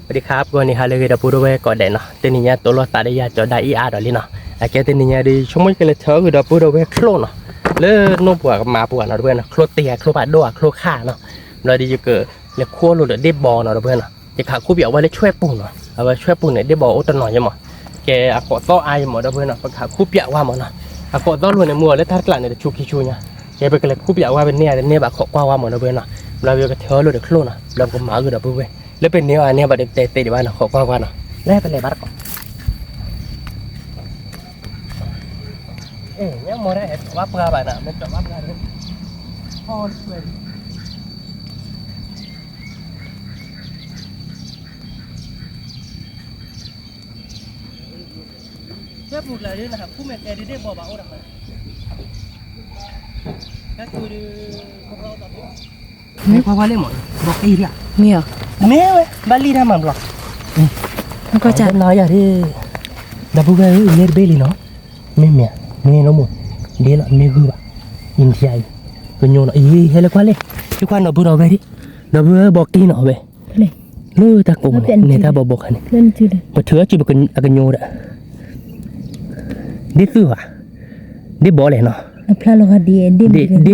စဝၤစဒီခါ ပဂီၢ်နံၤဟါလၢအဂ့ၤ ဒီပုၢ်ဒီဝဲၢ်ကိးဂၤဒဲးနီၤ, တနံၤညါတိၢ်လိာ်သးဒီးယၤကၠီဒၣ်အံၤအါဒီးလံနီၤ, အကဲတနံၤညါဒီး ဆိကမိၣ်ကလဲၤထၢအီၣ်ဂ့ၤဒီပုၢ်ဒီဝဲၢ်ချိၣ်နီၤ, လၢနိၣ်ပှၤကမၤပှၤနီၤ ဒီပုၢ်ဝဲၢ်နီၤ, ချိၣ်တ့ဧါ ချိၣ်ဖးဒိၣ်ဧါ ချိၣ်ခါနီၤ, ဘျီဒီးယကလဲၤခူၣ်လိာ်ဒီးဒ့ၣ်ဘီနီၤ ဒီပုၢ်ဝဲၢ်နီၤ, ယကဟးခူၣ်ပၠးဝဲလၢဆွဲၣ်ပူၤနီၤ, အဝဲဆွဲၣ်ပူၤန့ၣ် ဒ့ၣ်ဘီအိၣ်တနီၤယဲမး, ကဲအကိးသီၣ်အါယဲမး ဒီပုၢ်ဝဲၢ်နီၤ, ပကဟးခူၣ်ပၠးဝဲမးနီၤ, အကိးသီၣ်လိၤန့ၣ် မုၢ်အီၤလၢတၢ်တကျးန့ၣ် တဆူခံဆူညါ ကဲပကလဲၤခူၣ်ပၠးဝဲပန့ၢ်ဧါတန့ၢ်ဘၣ် ခိးကွၢ်ဝဲမး ဒီပုၢ်ဝဲၢ်နီၤ, ဘျီပကထၢအီၣ်လိာ်ဒီးချိၣ်နီၤ, ဘျီပကမၤအီၣ်ဂ့ၤဒီပုၢ်ဝဲၢ်, လၢပန့ၢ်အီၤအန့ၢ်ဘၣ်ဒီး ပတဲသ့ဒံးဘၣ်နီၤ, ခိးကွၢ်ဝဲနီၤ, လၢပလဲၤဘၣ်တကိး အဲ ညမ့ၢ်ဒၣ် ဘၣ်ပှၤဘၣ်နီၤ, မ့ၢ်ကၠီဘၣ်ပှၤဒီး ဟီၣ်ဆွဲ ဆွဲပူၤကျါဒ်နၤ ခူၣ်မဲာ်တဲဒ်ဒ့ၣ်ဘီဘၣ်အိၣ်ဒီး ကဲကုၤဒီး မ့ၢ်ကွၢ်ကွၢ်လံမး, ဘီကံၢ်ဒံးဧါ, မ့ၢ်ဧါ, မ့ၢ်ဝဲ ဘၣ်လံတၢ်မၤဘျီ, နီၢ်ယၤဒ်, ဒီပုၢ်ဝဲၢ်ဧၢ န့ၢ်တဘ့ၣ်လံနီၤ, မ့ၢ်မ့ၢ် မ့ၢ်လီၤမး, ဒ်လီၤ မ့ၢ်ဂုၢ်ဘၣ်, အံၤထံယၤအံၤ, ကညိနီၤ, အံၤ ဟဲလၢကွၢ်လံ, ဟဲကွၢ်နီၤ ဒီပုၢ်ဒီဝဲၢ်ဒံး, ဒီပုၢ်ဝဲၢ် ဘီကံၢ်နီၤဝဲ လၢတၢ်ကိးန့ၣ် န့ၢ်တၢ်ဘီဘီခါန့ၣ်, ပထုးအီၣ်စုပကညိဒီး, ဒ့ၣ်သုၣ်ဘၣ်, ဒ့ၣ်ဘီလဲၣ်နီၤ, ဒ့ၣ်န့ၣ်ဒ့ၣ်ဘီလီၤ, အံၤ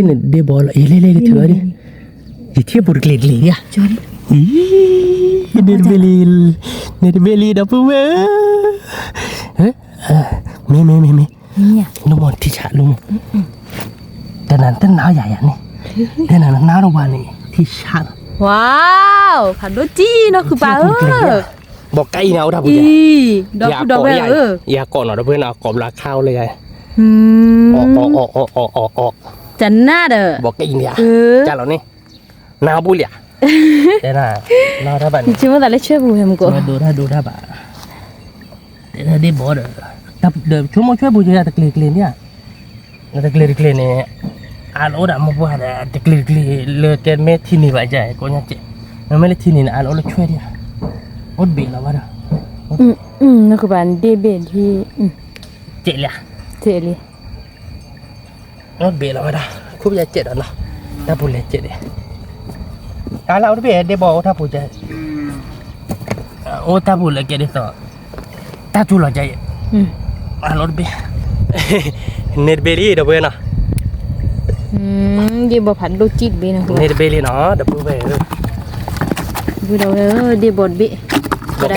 လဲၣ်လဲၣ် ကထုးအီၣ်ဒံး, ယထံၣ်ပူၤတကျ့ၤတကျ့ၤဒံးဧါ, အံၤ န့ၢ်တဘ့ၣ်လံ, န့ၢ်တဘ့ၣ်လံ ဒီပုၢ်ဝဲၢ်ဧၢ, မ့ၢ်မ့ၢ်မ့ၢ်မ့ၢ်, လိၣ်မီၢ်ထံဆးလိၣ်မီၢ်, တနၤတနၤယၤယၤန့ၣ်, တနၤနနါတဝၤန့ၣ် ထံဆးလီၤ, ဝါ, ဖးဒိၣ်တံၢ်နီၤ ဃုပၢ်ဧၢ, ဘီကံၢ်အံၤန့ၣ် အိၣ်တၢ်ပူၤယၤ, ဒီပုၢ်ဒီဝဲၢ်ဧၢ, ယၤကိးနီၤ ဒီပုၢ်ဝဲၢ်နီၤ ကိးဘျီခါအိၣ်လၢယၤ, အီၣ်အီၣ်အီၣ်အီၣ်အီၣ်အီၣ်, တနၤဒီး ဘီကံၢ်အံၤန့ၣ်, ကၢ်လီၤန့ၣ် နၢ်ဟူပူၤလံဧါ, တဲနၤ, နၢ်ဟူတၢ်ဘၣ်န့ၣ်, ယဆိကမိၣ်သးလၢဆွဲပူၤဟဲမူကီး, ဒိတၢ်ဒိတၢ်ဘၣ်, တဲဒၣ်ဒ့ၣ်ဘီဒီး, ဒီးဆိကမိၣ်ဆွဲပူၤယၤတကျ့ၤတကျ့ၤန့ၣ်ဧါ, တကျ့ၤတကျ့ၤန့ၣ်, အါလီၤအိၣ်ဒီးမိၢ်ပှၢ်ဒီး တကျ့ၤတကျ့ၤလၢကဲမ့ၢ်ထံနံၤဘၣ်ယၤ ကိးညါကဲ, မ့မ့ၢ်လၢထံနံၤန့ၣ် အါလီၤအိၣ်လၢဆွဲဒံးဧါ, အိၣ်တဘ့ၣ်လီၤဘၣ်ဒီး, နကဘၣ်ဒ့ၣ်ဘ့ၣ်ဒ်, ကဲလံ, ကဲလံ အိၣ်တဘ့ၣ်လီၤဝဲဒၣ်, ခူၣ်ပယၤကဲဒီးနီၤ, တၢ်ပူၤလဲၤကဲဒံး, တၢ်လၢအိၣ်တဘ့ၣ်ဒ့ၣ်ဘီအိၣ်တၢ်ပူၤကဲ, အိၣ်တၢ်ပူၤလဲၤကဲဒ်သိး, တၢ်ထူလီၤကဲအံၤ, အလီၢ်တဘ့ၣ်, န့ၢ်တဘ့ၣ်လံဒီပုၢ်ဝဲၢ်နီၤ, ဒ့ၣ်ဘီဖးဒိၣ်ကံၢ်တဘ့ၣ်နီၤ, န့ၢ်တဘ့ၣ်လံနီၤ ဒီပုၢ်ဝဲၢ်ဧၢ, ဒီပုၢ်ဝဲၢ်ဧၢ ဒ့ၣ်ဘီတဘ့ၣ်, ဒ့ၣ်ဘီတ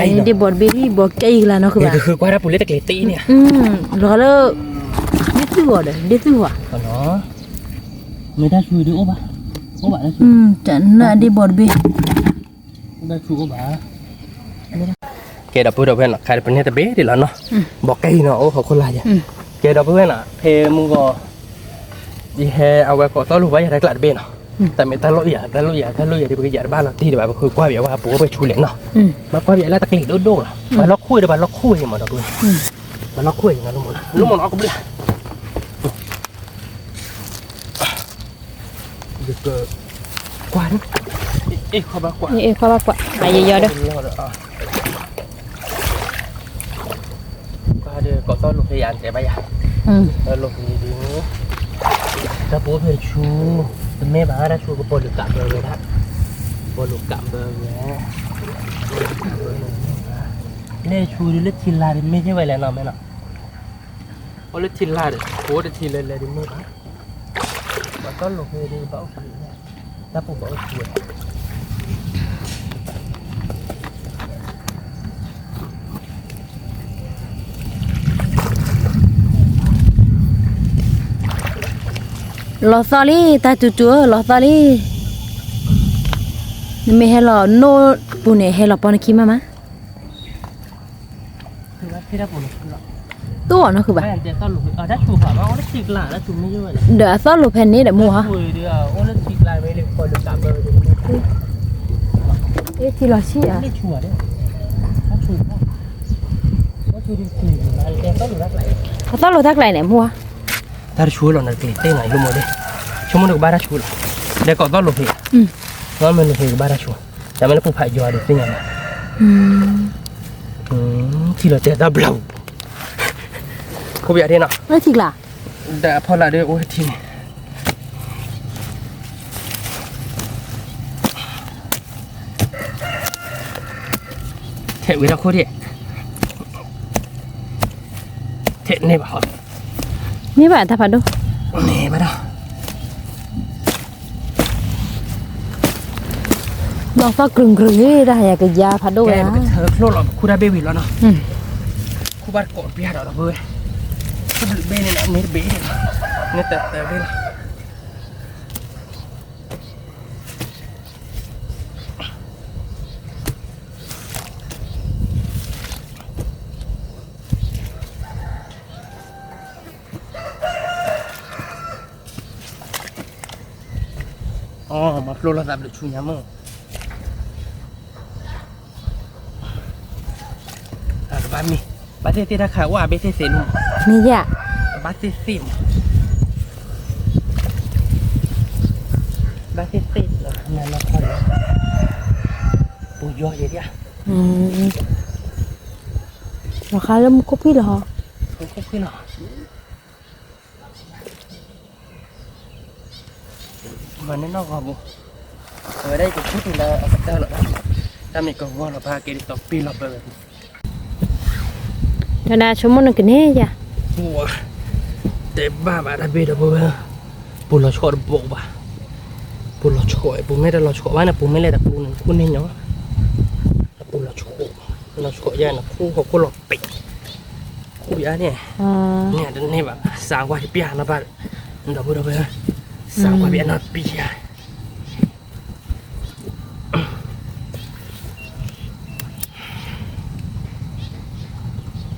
ဘ့ၣ်လံ ဘီကဲအံၤကလါနီၤ ဃုဘၣ်, ဃုကွၢ်တၢ်ပူၤလၢတကျ့ၤတ့န့ၣ်, လီၤလၢ, ဒ့ၣ်သုၣ်ဂီၤဒီး ဒ့ၣ်သုၣ်ဂီၤ, မ့ၢ်တၢ်ဆူၣ်ဒ်အိၣ်ဘၣ်, အိၣ်ဘၣ်တၢ်ဆူၣ်, တနၢ်ဒ့ၣ်ဘီတဘ့ၣ်, တၢ်ဆူၣ်အိၣ်ဘၣ်, ကဲဒီပုၢ်ဒီဝဲၢ်နီၤ ခါဒီးပန့ၢ်တဘ့ၣ်ဒံးလီၤနီၤ, ဘီကဲအံၤနီၤ အိၣ်ဟီၣ်ခိၣ်လာ်ယၤ, ကဲဒီပုၢ်ဝဲၢ်နီၤ ဖဲမုၢ်ဂီၤ ယဟဲအဝဲကိးသီၣ်လိာ်ဘၣ်ယၤတၢ်ကျးတဘ့ၣ်နီၤ, တၢ်မ့ၢ်တၢ်လိၣ်ယၤ တၢ်လိၣ်ယၤ တၢ်လိၣ်ယၤဒီး ပကယၤတဘၣ်လီၤတံၢ်ဒံးဘၣ် ပဃုကွၢ်ပယၤဝဲပူၤအိၣ်ပှဲၤဆူလဲၣ်နီၤ, ဘၣ်ကွၢ်ပယၤလၢတကျ့ၤဒိၣ်ဒိၣ်လီၤ, ဘၣ်လီၢ်ခိၣ်ဒီး ဘၣ်လီၢ်ခိၣ်အံၤမးဒီပုၢ်ဝဲၢ်, ဘၣ်လီၢ်ခိၣ်အံၤနီၤ လိၣ်မးနီၤ လိၣ်မးနီၤ အကဘျၣ် ယကကွၢ်, ကွၢ်, အ့ၣ် ခွါဘၣ်ကွၢ်, အ့ၣ် ခွါဘၣ်ကွၢ်, အယယီၤဒီး, ကွၢ်ဒီး ကိးသီၣ်လိာ်ဖဲယၤတဲဘၣ်ယၤ, သီၣ်လိာ်ဖဲဒ်, တၢ်ပူၤအိၣ်ဖဲဆူ, တမ့ၢ်ဘၣ်တၢ်ဆူကပီၤလုာ်ကးဘၢဝဲဒၣ်, ကပီၤလုာ်ကးဘၢဝဲ, လဲၤဆူဒ်လၢထံလာ်ဒ်မ့ၢ်ကဲဝဲလဲၣ်နီၤ မ့ၢ်နီၤ, အိၣ်လၢထံလာ်ဒီး ပအိၣ်တထံလဲၤလဲၤဒ်မ့ၢ်ဘၣ်, ပှၤသီၣ်လိာ်ဖဲဒ်ဘၣ်အိၣ်ဆူ, တၢ်ပူၤဘၣ်အိၣ်ဆူဝဲ လီၤသီၣ်လံ တၢ်တူၢ်တူၢ်ဧၢ လီၤသီၣ်လံ, နမ့ၢ်ဟဲလီၤနိၣ်ပူၤန့ၣ် ဟဲလီၤပီနခံမးမး, တိၢ်အီၤနီၢ်ဃုဘၣ်, ဒီးအသီၣ်လိာ်ဖဲန့ၣ်ဒီးမ့ၢ်ဧါ, ထံလီၤဆံၣ်ဧါ, အသီၣ်လိာ်တၢ်ကျါန့ၣ်မ့ၢ်ဧါ, တၢ်တဆူလီၤ နကကျ့ၤတဲနၤလိၣ်မးဒီး, ဆိကမိၣ်နကဘၣ်တၢ်ဆူလီၤ, ဒီးကိးသီၣ်လိာ်ဖဲ, သီၣ်မ့ၢ်လိာ်ဖဲကဘၣ်တၢ်ဆူ, တၢ်မ့ၢ်လၢပူၤဖးယွၤဒီးသ့ၣ်ညါဘၣ်, ထံလီၤတဲတၢ်ဘျီ, ခိၣ်ပယၤထံနီၤ, ဒီးအဖီလာ်ဒီးအိၣ်ထံန့ၣ် တၢ် ထဲးဝံၤတၢ်ခိၣ်ဒံး, ထဲးန့ၢ်ဘၣ်ဟီ, န့ၢ်ဘၣ်တၢ်ဖးဒိၣ်, န့ၢ်ဘၣ်ဒီး, ဒီးသီၣ်ကြုာ်ကြုာ်တၢ်ယကယၤဖးဒိၣ်ဝဲ, ကထၢချိၣ်လီၤ ပခူၣ်တၢ်ဘ့ၣ်ဝံၤလီၤနီၤ, ခူၣ်ဘၣ်တကိးပျၢ်ဒီးဒီပုၢ်ဝဲၢ်, ခူၣ်ဘျုးဘ့ၣ်န့ၣ်လီၤ န့ၢ်တဘ့ၣ်န့ၣ်လီၤ, န့ၢ်တၢ်တၢ်ဘ့ၣ်လီၤ. အီ မၤဖျိလီၤသးဘျုးဆူညါမုၢ်, အကဘၣ်မ့ၢ်, ဘၣ်သ့ၣ်သ့ၣ်တၢ်ခးအိၣ်အဘ့ၣ်သ့ၣ်သ့ၣ်လီၤ, မ့ၢ်ယၤ, ဘၣ်သ့ၣ်သ့ၣ်မး, ဘၣ်သ့ၣ်သ့ၣ်လီၤ နနီၢ်ခီဒီး, ပူၤယီၤယဲဒၣ်, မၤဃါလၢမူခိၣ်ဖှံၣ်လီၤ, မူခိၣ်ဖှံၣ်လီၤ. မၤန့ၢ်နီၢ်ဂီၤဘိ, အဝဲဒၣ်ယကဆူၣ်ထူလၢအကတၢၢ်လီၤ, တၢ်မ့ၢ်ကဂီၤလီၤဘၣ်က့ၤဒ်သိးပ့ၢ်လီၤပၢဝဲ, တဒၣ်ဆိကမိၣ်နကန့ၢ်ယၤ, ပှၤ, တဲဘၣ်ဘၣ်တၢ်ဘ့ၣ်ဒီးပဝဲ, ပူၤလီၤဆီတဘိဘၣ်, ပူၤလီၤဆီ, ပူၤမ့ၢ်တလီၤဆီဘၣ်န့ၣ် ပူၤမ့ၢ်လဲၤတပူၤန့ၣ် ခိၣ်န့ၢ်ညီ, ပူၤလီၤဆီ, လီၤဆီယါန့ၣ် ခိၣ်ဟီၣ်ခိၣ်လီၤပံး ခူၣ်ယါန့ၣ်, န့ၣ်တန့ၢ်ဘၣ် စးကွၢ်တပျၢ်နီၤဘၣ်, ဒီပုၢ်ဒီဝဲၢ်, စးကွၢ်ပျၢ်နီၤပံယါ,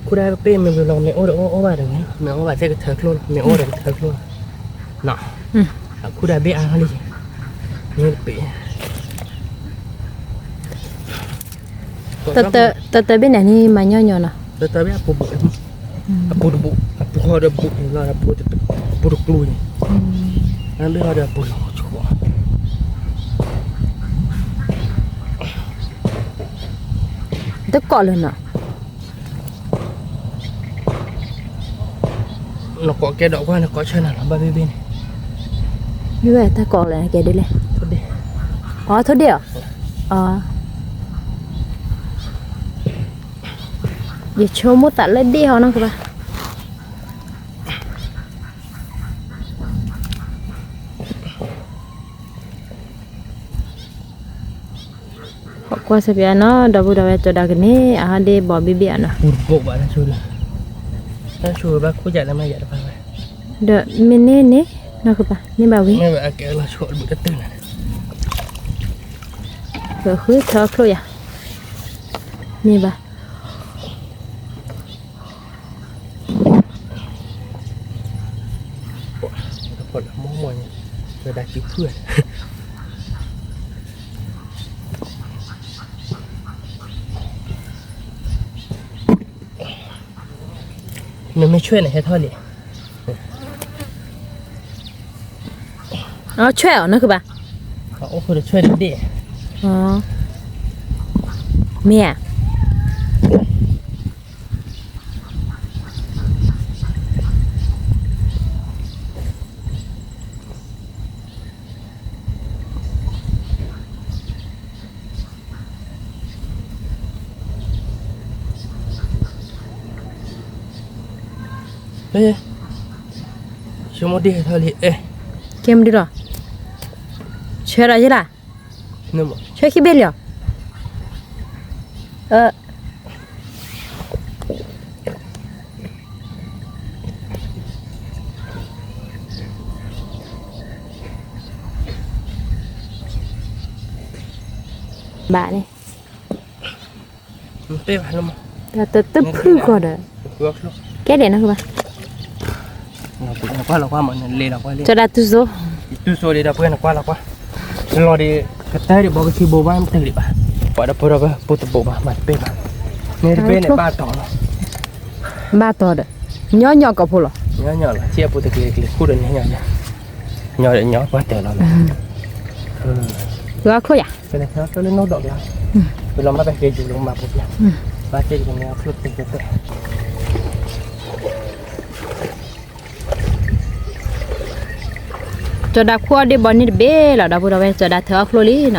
ခူၣ်ဒၣ်ပ့ၢ်မ့ၢ်ဘျုးလီၤ မ့ၢ်အိၣ်ဒီးအိၣ်အိၣ်ဘၣ်ဒီးဝဲ, မ့ၢ်အိၣ်ဘၣ်သ့ၣ်ကထၢချိၣ်လီၤ မ့ၢ်အိၣ်ဒီးကထၢချိၣ်လီၤ, အခူၣ်ဒၣ်ဘ့ၣ်အါလီၤလံ, မ့ၢ်တပ့ၢ် တၢ်တၢ်ဘ့ၣ်န့ၣ်န့ၣ် မၤညီညီနီၤ, တၢ်တၢ်ဘ့ၣ်အပူၤဘူး, အပူၤတဘူး အပူၤဟီဒီးဘူးလီၤ အပူၤတကျိၤန့ၣ်, တၢ်ဘ့ၣ်ဟီဒီးအပူၤလီၤဆိ, တကိးလၢၤနီၤ နကိးကဲဒီးကွၢ် နကိးဆၢနၤလီၤ ဘၣ်ဘ့ၣ်ဘ့ၣ်န့ၣ်, မ့ၢ်ဝဲတၢ်ကိးလဲၣ် ကဲဒ်လဲၣ်, အီ ထိၣ်ဒ့ၣ်အီၤ, အီ ယဆိကမိၣ်သးလၢဒ့ၣ်ဟီနီၢ်ကဘၣ် ကွၢ်စပျီနီၤ ဒီပုၢ်ဒီဝဲၢ် ကၠီၤဒၣ်ကန့ၢ် အဟီဒ့ၣ်ဘီဘ့ၣ်ဘ့ၣ်အီၤနီၤ, ပူၤတဘိးဘၣ်တၢ်ဆိ, တၢ်ဆိဘၣ်ခိၣ်ယၣ်လၢမ့ၢ်ယၣ်တဖၣ်ဝဲ, ဒီးမ့ၢ်န့ၢ်န့ၣ် နီၢ်ကပၤ န့ၢ်ဘၣ်ဝံၤ, မ့ၢ်ဝဲအကဲလီၤဆိတတုၤနၤ, ပဃုထၢချိၣ်ယၤ, န့ၢ်ဘၣ် ပှၤလၢမီၢ်မီၢ်န့ၣ် ဝဲဒၣ်စုဖုၣ်, နမ့ၢ်ဆွဲၣ်န့ၣ် ဟဲထီၣ်လံ, အဆွဲၣ်အီၤနီၢ်ကဘၣ်, အိၣ်ဃုာ်တဆွဲၣ်တဒ့ၣ်, မ့ၢ်ဧါ ဆိကမိၣ်ဒ်ဟဲထီၣ်လံ, ကဲမနုၤလီၤ, ဆဲးဒီးယဲလၢ, ဆဲးခံဘ့ၣ်လံလီၤ, ဘၣ်န့ၣ်, တၢ်တဖုၣ်ဃီဒီး, ကဲဒဲးနီၢ်ကဘၣ်, ကၠီၤဒၣ်တူၢ်စိ, တူၢ်စိဒံးဒီးပှဲၤနကွၢ်လီၤကွၢ်, လီၤဒံး, ကတၢၢ်ဒံးဘီကဆံဘိဘၣ်မတၤဒံးဘၣ်, ပှၤဒီပုၢ်ဒီဝဲၢ် ပူၤတဘိးဘၣ်မၤတပ့ၢ်ဘၣ်, မ့ၢ်တပ့ၢ်န့ၣ်ဘၣ်တီၤလီၤ, ဘၣ်တီၤဒီး, ညီညီကိးဖိလီၤ, ညီညီလီၤ ထံအပူၤတက့ၤတက့ၤ ခူၣ်ဒီးညီညီလီၤ, ညီညီပှၤတၢၢ်လီၤ, ဂီၤချိၣ်ယၤ, လၢနီၣ်ဒီးကျါ, ပလီၤမၢ်ပဟဲက့ၤယူၤလီၤမၤပူၤပျၢ်, ဘၣ်က့ၤယူၤန့ၣ်အချိၣ်တက့ၤတၢၢ် ကၠီၤဒၣ်ခူၣ်အီၣ်ဒ့ၣ်ဘီန့ၣ်တဘ့ၣ်လီၤ ဒီပုၢ်ဒီဝဲၢ် ကၠီၤဒၣ်ထၢအီၣ်ချိၣ်လံနီၤ.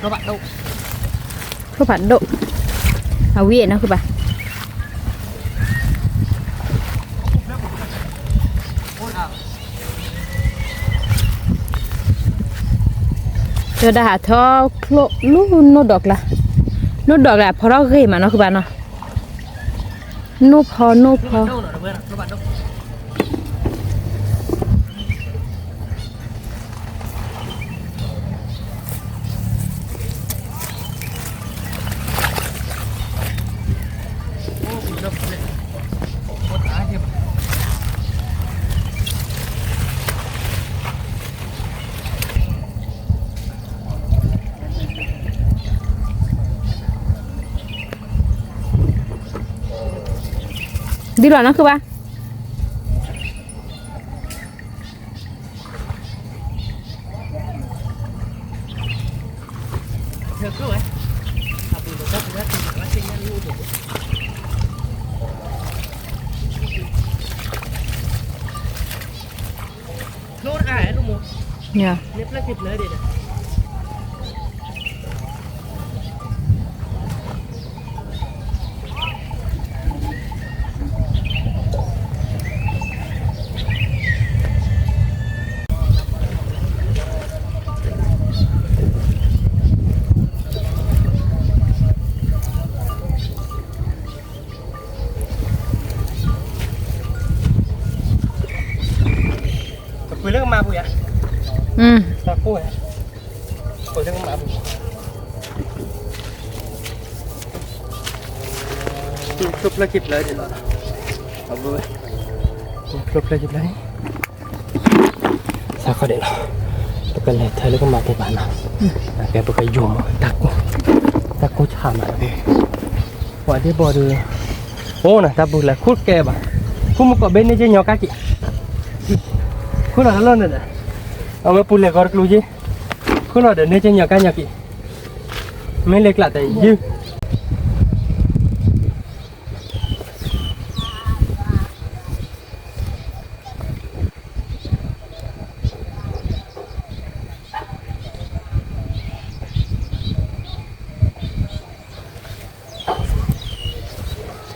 ချိၣ်ဖးဒိၣ်, အဝံၤနီၢ်ဃုဘၣ်. တဒၣ်ဟးထီၣ်ချိၣ်လၢနိၣ်ဒီးကျါ, နိၣ်ဒီးကျါဖီထီၣ်ဂ့ၤမးနီၢ်ဃုဘၣ်နီၤ, နိၣ်ဖီနိၣ်ဖီ. ဒ်လီၤနီၢ်ဃုဘၣ်. ပှ့ၤလၢကမၤပူၤယါ, ပှ့ၤလၢကမၤပူၤ, ချိၣ်ဖျၢၣ်ခံဖျၢၣ်ဒ်လီၤ, ချိၣ်ဖျၢၣ်ခံဖျၢၣ်န့ၣ် စးခီဒဲးလီၤ, ပကလဲၤထၢလၢကမၤပူၤဘၣ်နီၤ, ကဲပကယိၤမး, တၢ်ကိၢ်ဆါမး, ပှၤဒ့ဘီဒုး, အိၣ်နၤ တၢ်ပူၤလဲၤခူၣ်ကဲဘၣ်, ခူၣ်မုၢ်ကီးဘ့ၣ်န့ၢ်က့ညီကါက့ၤ, ခူၣ်လီၤတၢ်လီၢ်န့ၣ်ဒီး, အဝဲပူၤလဲၤဂီၤတကျိၤက့, ခူၣ်လီၤဒီးန့ၢ်က့ညီကါညီက့ၤ, မ့ၢ်လဲၤကျးတယုၢ် မ့ၢ်အီၤကျီၢ်ကၠီဒၣ်,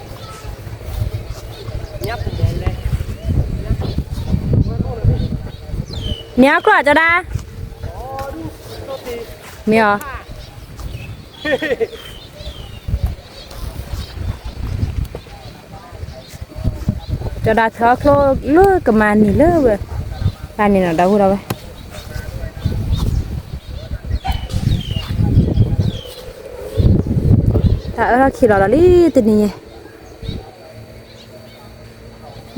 မ့ၢ်အီၤ ကၠီဒၣ်ထၢချိၣ်လၢကမၤန့ၢ်လၢဝဲ, တၢ်န့ၣ်နီၤ ဒီပုၢ်ဒီဝဲၢ်, တၢ်အၢထီၣ်ခံလီၤဒီးလံတနံၤညါ,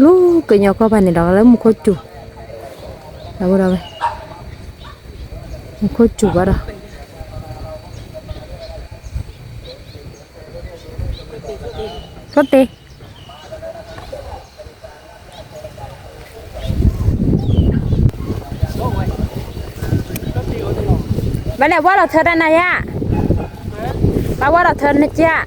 လူၤကညီကီၢ်ပၤန့ၣ်ဒီးလၢမူခိၣ်စူၤ, ဒီပုၢ်ဒီဝဲၢ်, မူခိၣ်စူၤဘၣ်ဒီး ထိၣ်တ့, ဘၣ်လဲၣ်ဝဲဒီးထၢတၢ်နၤယါ, ဘၣ်ဝဲဒီးထၢနကၠၢ်.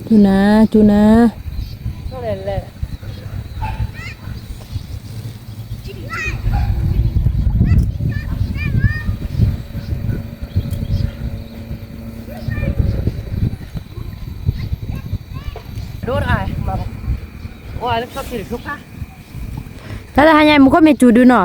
ကၠူနၤ, ကၠူနၤ. တၢ်တဟါညါ မူခိၣ်မ့ၢ်စူၤဒုနီၤ,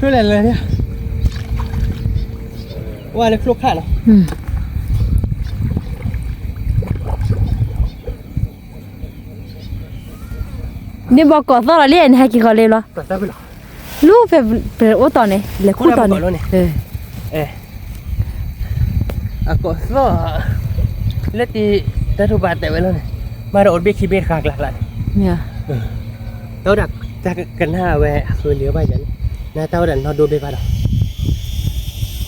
လဲၤလံ, လဲၤလဲၤ, ဝဲလၢချိၣ်ခၣ်နီၤ, န့ၣ်ဘီကိးသီၣ်လီၤလံ နဟဲက့ၤဃီၤလံလီၤ, လူၤဖဲပအိၣ်တီၤန့ၣ်, အကိးသီၣ်, လၢတၢ်ထိးဘၣ်တဲဝဲလီၤန့ၣ်, မၤဒီးအိၣ်တဘ့ၣ်ခံဘ့ၣ်တခါကျါကျါန့ၣ်, တၢ်ဝဲဒၣ်တၢ်ကနၣ်ဝဲအဃၢၤလံဘၣ်ယၤန့ၣ်, နတၢ်ဝဲဒၣ်နီၢ်ဒိဘ့ၣ်ဘၣ်ဒီး,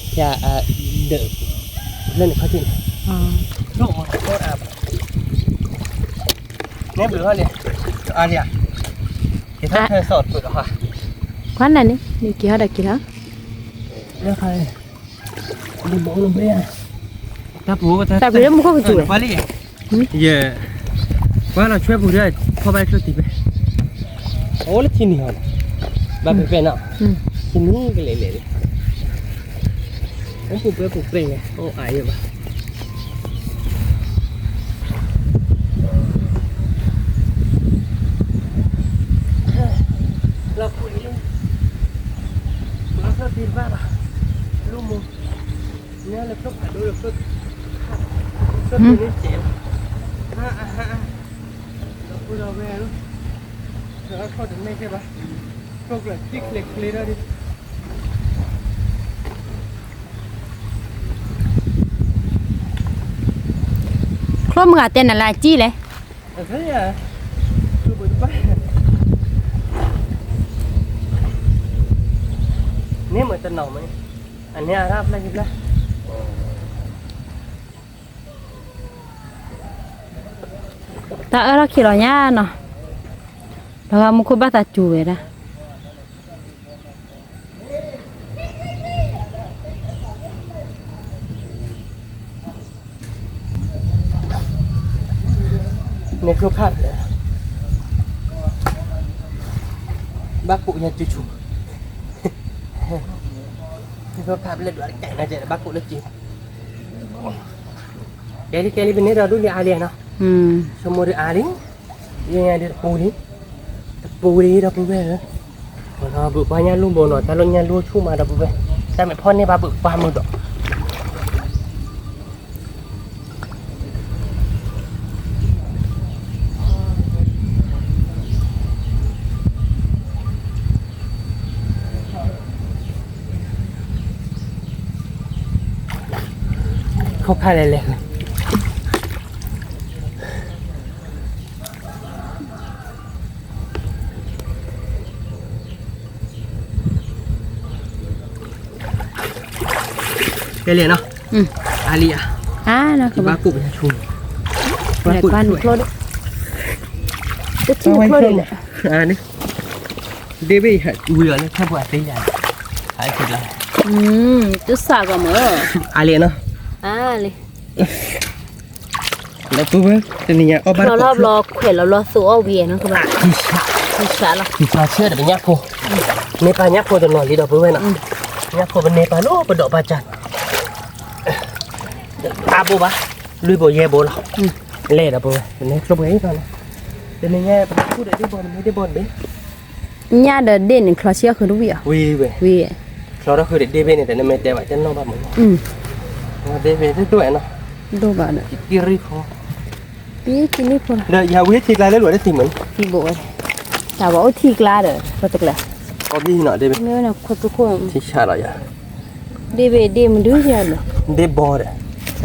ဖဲအဒၢး, လၢန့ၣ်ခီၣ်ထံးန့ၣ်, ဒိၣ်မး, န့ၣ်ဘျုးဟီန့ၣ်, အါလံဧါ, က့ၤထီၣ်ထၢစီၣ်တပၢၢ်ဒီးဟါ, ခွါနၤန့ၣ် နက့ၤဟီၣ်ဒီးက့ၤထီၣ်, လၢခါ, တၢ်ပူၤ, တၢ်ပူၤလၢမူခိၣ်ကစူၤဝဲ, ယဲ, ပှၤလီၤဆွဲပူၤဒီး ဖီဘၣ်ချိၣ်တံၢ်ဖဲ, အိၣ်လၢထံနံၤဟီန့ၣ်, ဘၣ်ဖဲဖဲနီၤ, ထံနံၤကလဲၤလဲၤလံ, အိၣ်ပူၤပဲပူၤပြဲၢ်လဲၣ် အိၣ်အါယဲဘၣ် လီၤပူၤလံ, လီၤဖျိတံၢ်တဘၣ်ဘၣ်, လူမူ, ညါလၢဖျိဖးဒိၣ်လၢဖျိ, ဖျိတံၢ်န့ၣ်ကဲးလီၤ, ဟါအဟါ, လီၤပူၤလီၤဝဲလီၤ, တၢ်ခီၣ်တမဲာ်ကဲဘၣ်, ဖျိကျၢၤထံချ့ချ့ဒီးဒ် ချိၣ်မုၢ်ဂၤတဲနၤလၢအစံၣ်လဲၣ်, န့ၣ်မ့ၢ်တနီၤမ့ၢ်, အန့ၣ်အရၣ်ဖျၢၣ်ဖျၢၣ်, တၢ်အၢထီၣ်ခံးလီၤညါနီၤ, လီၤဂာ်မူခိၣ်ဘၣ်သးစူၤဝဲဒၣ် န့ၣ်ကျိခါ, ဘၣ်ကိးညါစုဆူ, ကျိခါပလဲၤဒွးတကဲးနၤကဲး ဘၣ်ကိးလၢစု, ကဲလံကဲလံ ပန့ၢ်ဒီးဒူၣ်လံအါလံနီၤ, ဆိကမိၣ်ဒုးအါလံ, ယဲယဲဒုးတပူၤလံ, တပူၤလံဒီပုၢ်ဝဲၢ်ဧၢ, ဘုးပှၢ်ညၣ်လူၢ်ဘိနီၤ တၢ်လီၢ်ညၣ်လူၢ်ဆူၣ်မးဒီပုၢ်ဝဲၢ်, တၢ်မ့ၢ်ဖီၣ်န့ၢ်ဘၣ်ဘုးပှၢ်မုာ်ဒီး ခိၣ်ခါလဲၤလဲၤ ကဲလံနီၤ, အါလံဧါ, ဘၣ်ကိးပဆူ, ဘၣ်ကိး, တထံၣ်ဖျိဒ်လဲၣ်, ဒ့ဘ့ၣ်ဝံၤအီၤလၢခၢၣ်ပူၤအသ့ယၤ, တစးကီးမ့ၢ်, အါလံနီၤ, အါလံ လီၤပူၤဝဲ, တနံၤညါအီၣ်ဘၣ်တကိးဖျိ, လီၤဘျီခွဲးလီၤဘျီသိအီၣ်ဝံၤနီၤ, ထံဆးလီၤ, ထံဆးဆၢဒီးပညၣ်ဖိ, မ့ၢ်ပာ်ညၣ်ဖိတနီၤလံဒီပုၢ်ဝဲၢ်နီၤ, ညၣ်ဖိပန့ၢ်ပာ်လီၤပဒိးပာ်စၢ်, အါဘိဘၣ်, လွံၢ်ဘိယဲၢ်ဘိလီၤ, လဲၤဒီပုၢ်ဝဲၢ်, ပန့ၢ်ကျိပှဲၤအံၤနီၤ, တနံၤညါပဃုဒီးဒ့ဘီန့ၣ်မ့ၢ်ဒ့ဘီတဘ့ၣ် ညၣ်ဒီးဒ့ၣ်န့ၣ် ချီဆံအီၣ်ဃုာ်တဝံၣ်အီၤ, ဝံၤဝဲ, ဝံၤ, ချီထီၣ်ဃုာ်ဒီးဒ့ၣ်ဘ့ၣ်န့ၣ် တနမ့ၢ်တဲဘၣ် တနီၣ်ဘၣ်မး, ဒ့ၣ်ဘ့ၣ်တဒိၣ်နီၤ, ဒိၣ်ဘၣ်ဒီး, တံၢ်ရံၣ်ဖိ, တံၢ်ရံၣ်ဖိ, ဒီးယၤဝံၤထံကျါလၢလိၤတသံၣ်မး, သံၣ်ဘိဝဲ, တၢ်ဘၣ်အိၣ်ထံကျါဒီး ပတကျါ, အီၣ်ဘံၣ်နီၤ ဒ့ၣ်ဘ့ၣ်, ထံဆးလီၤယၤ, ဒ့ၣ်ဘ့ၣ်ဒ့ၣ်မဒုယၤဒီး, ဒ့ၣ်ဘီဒီး, တ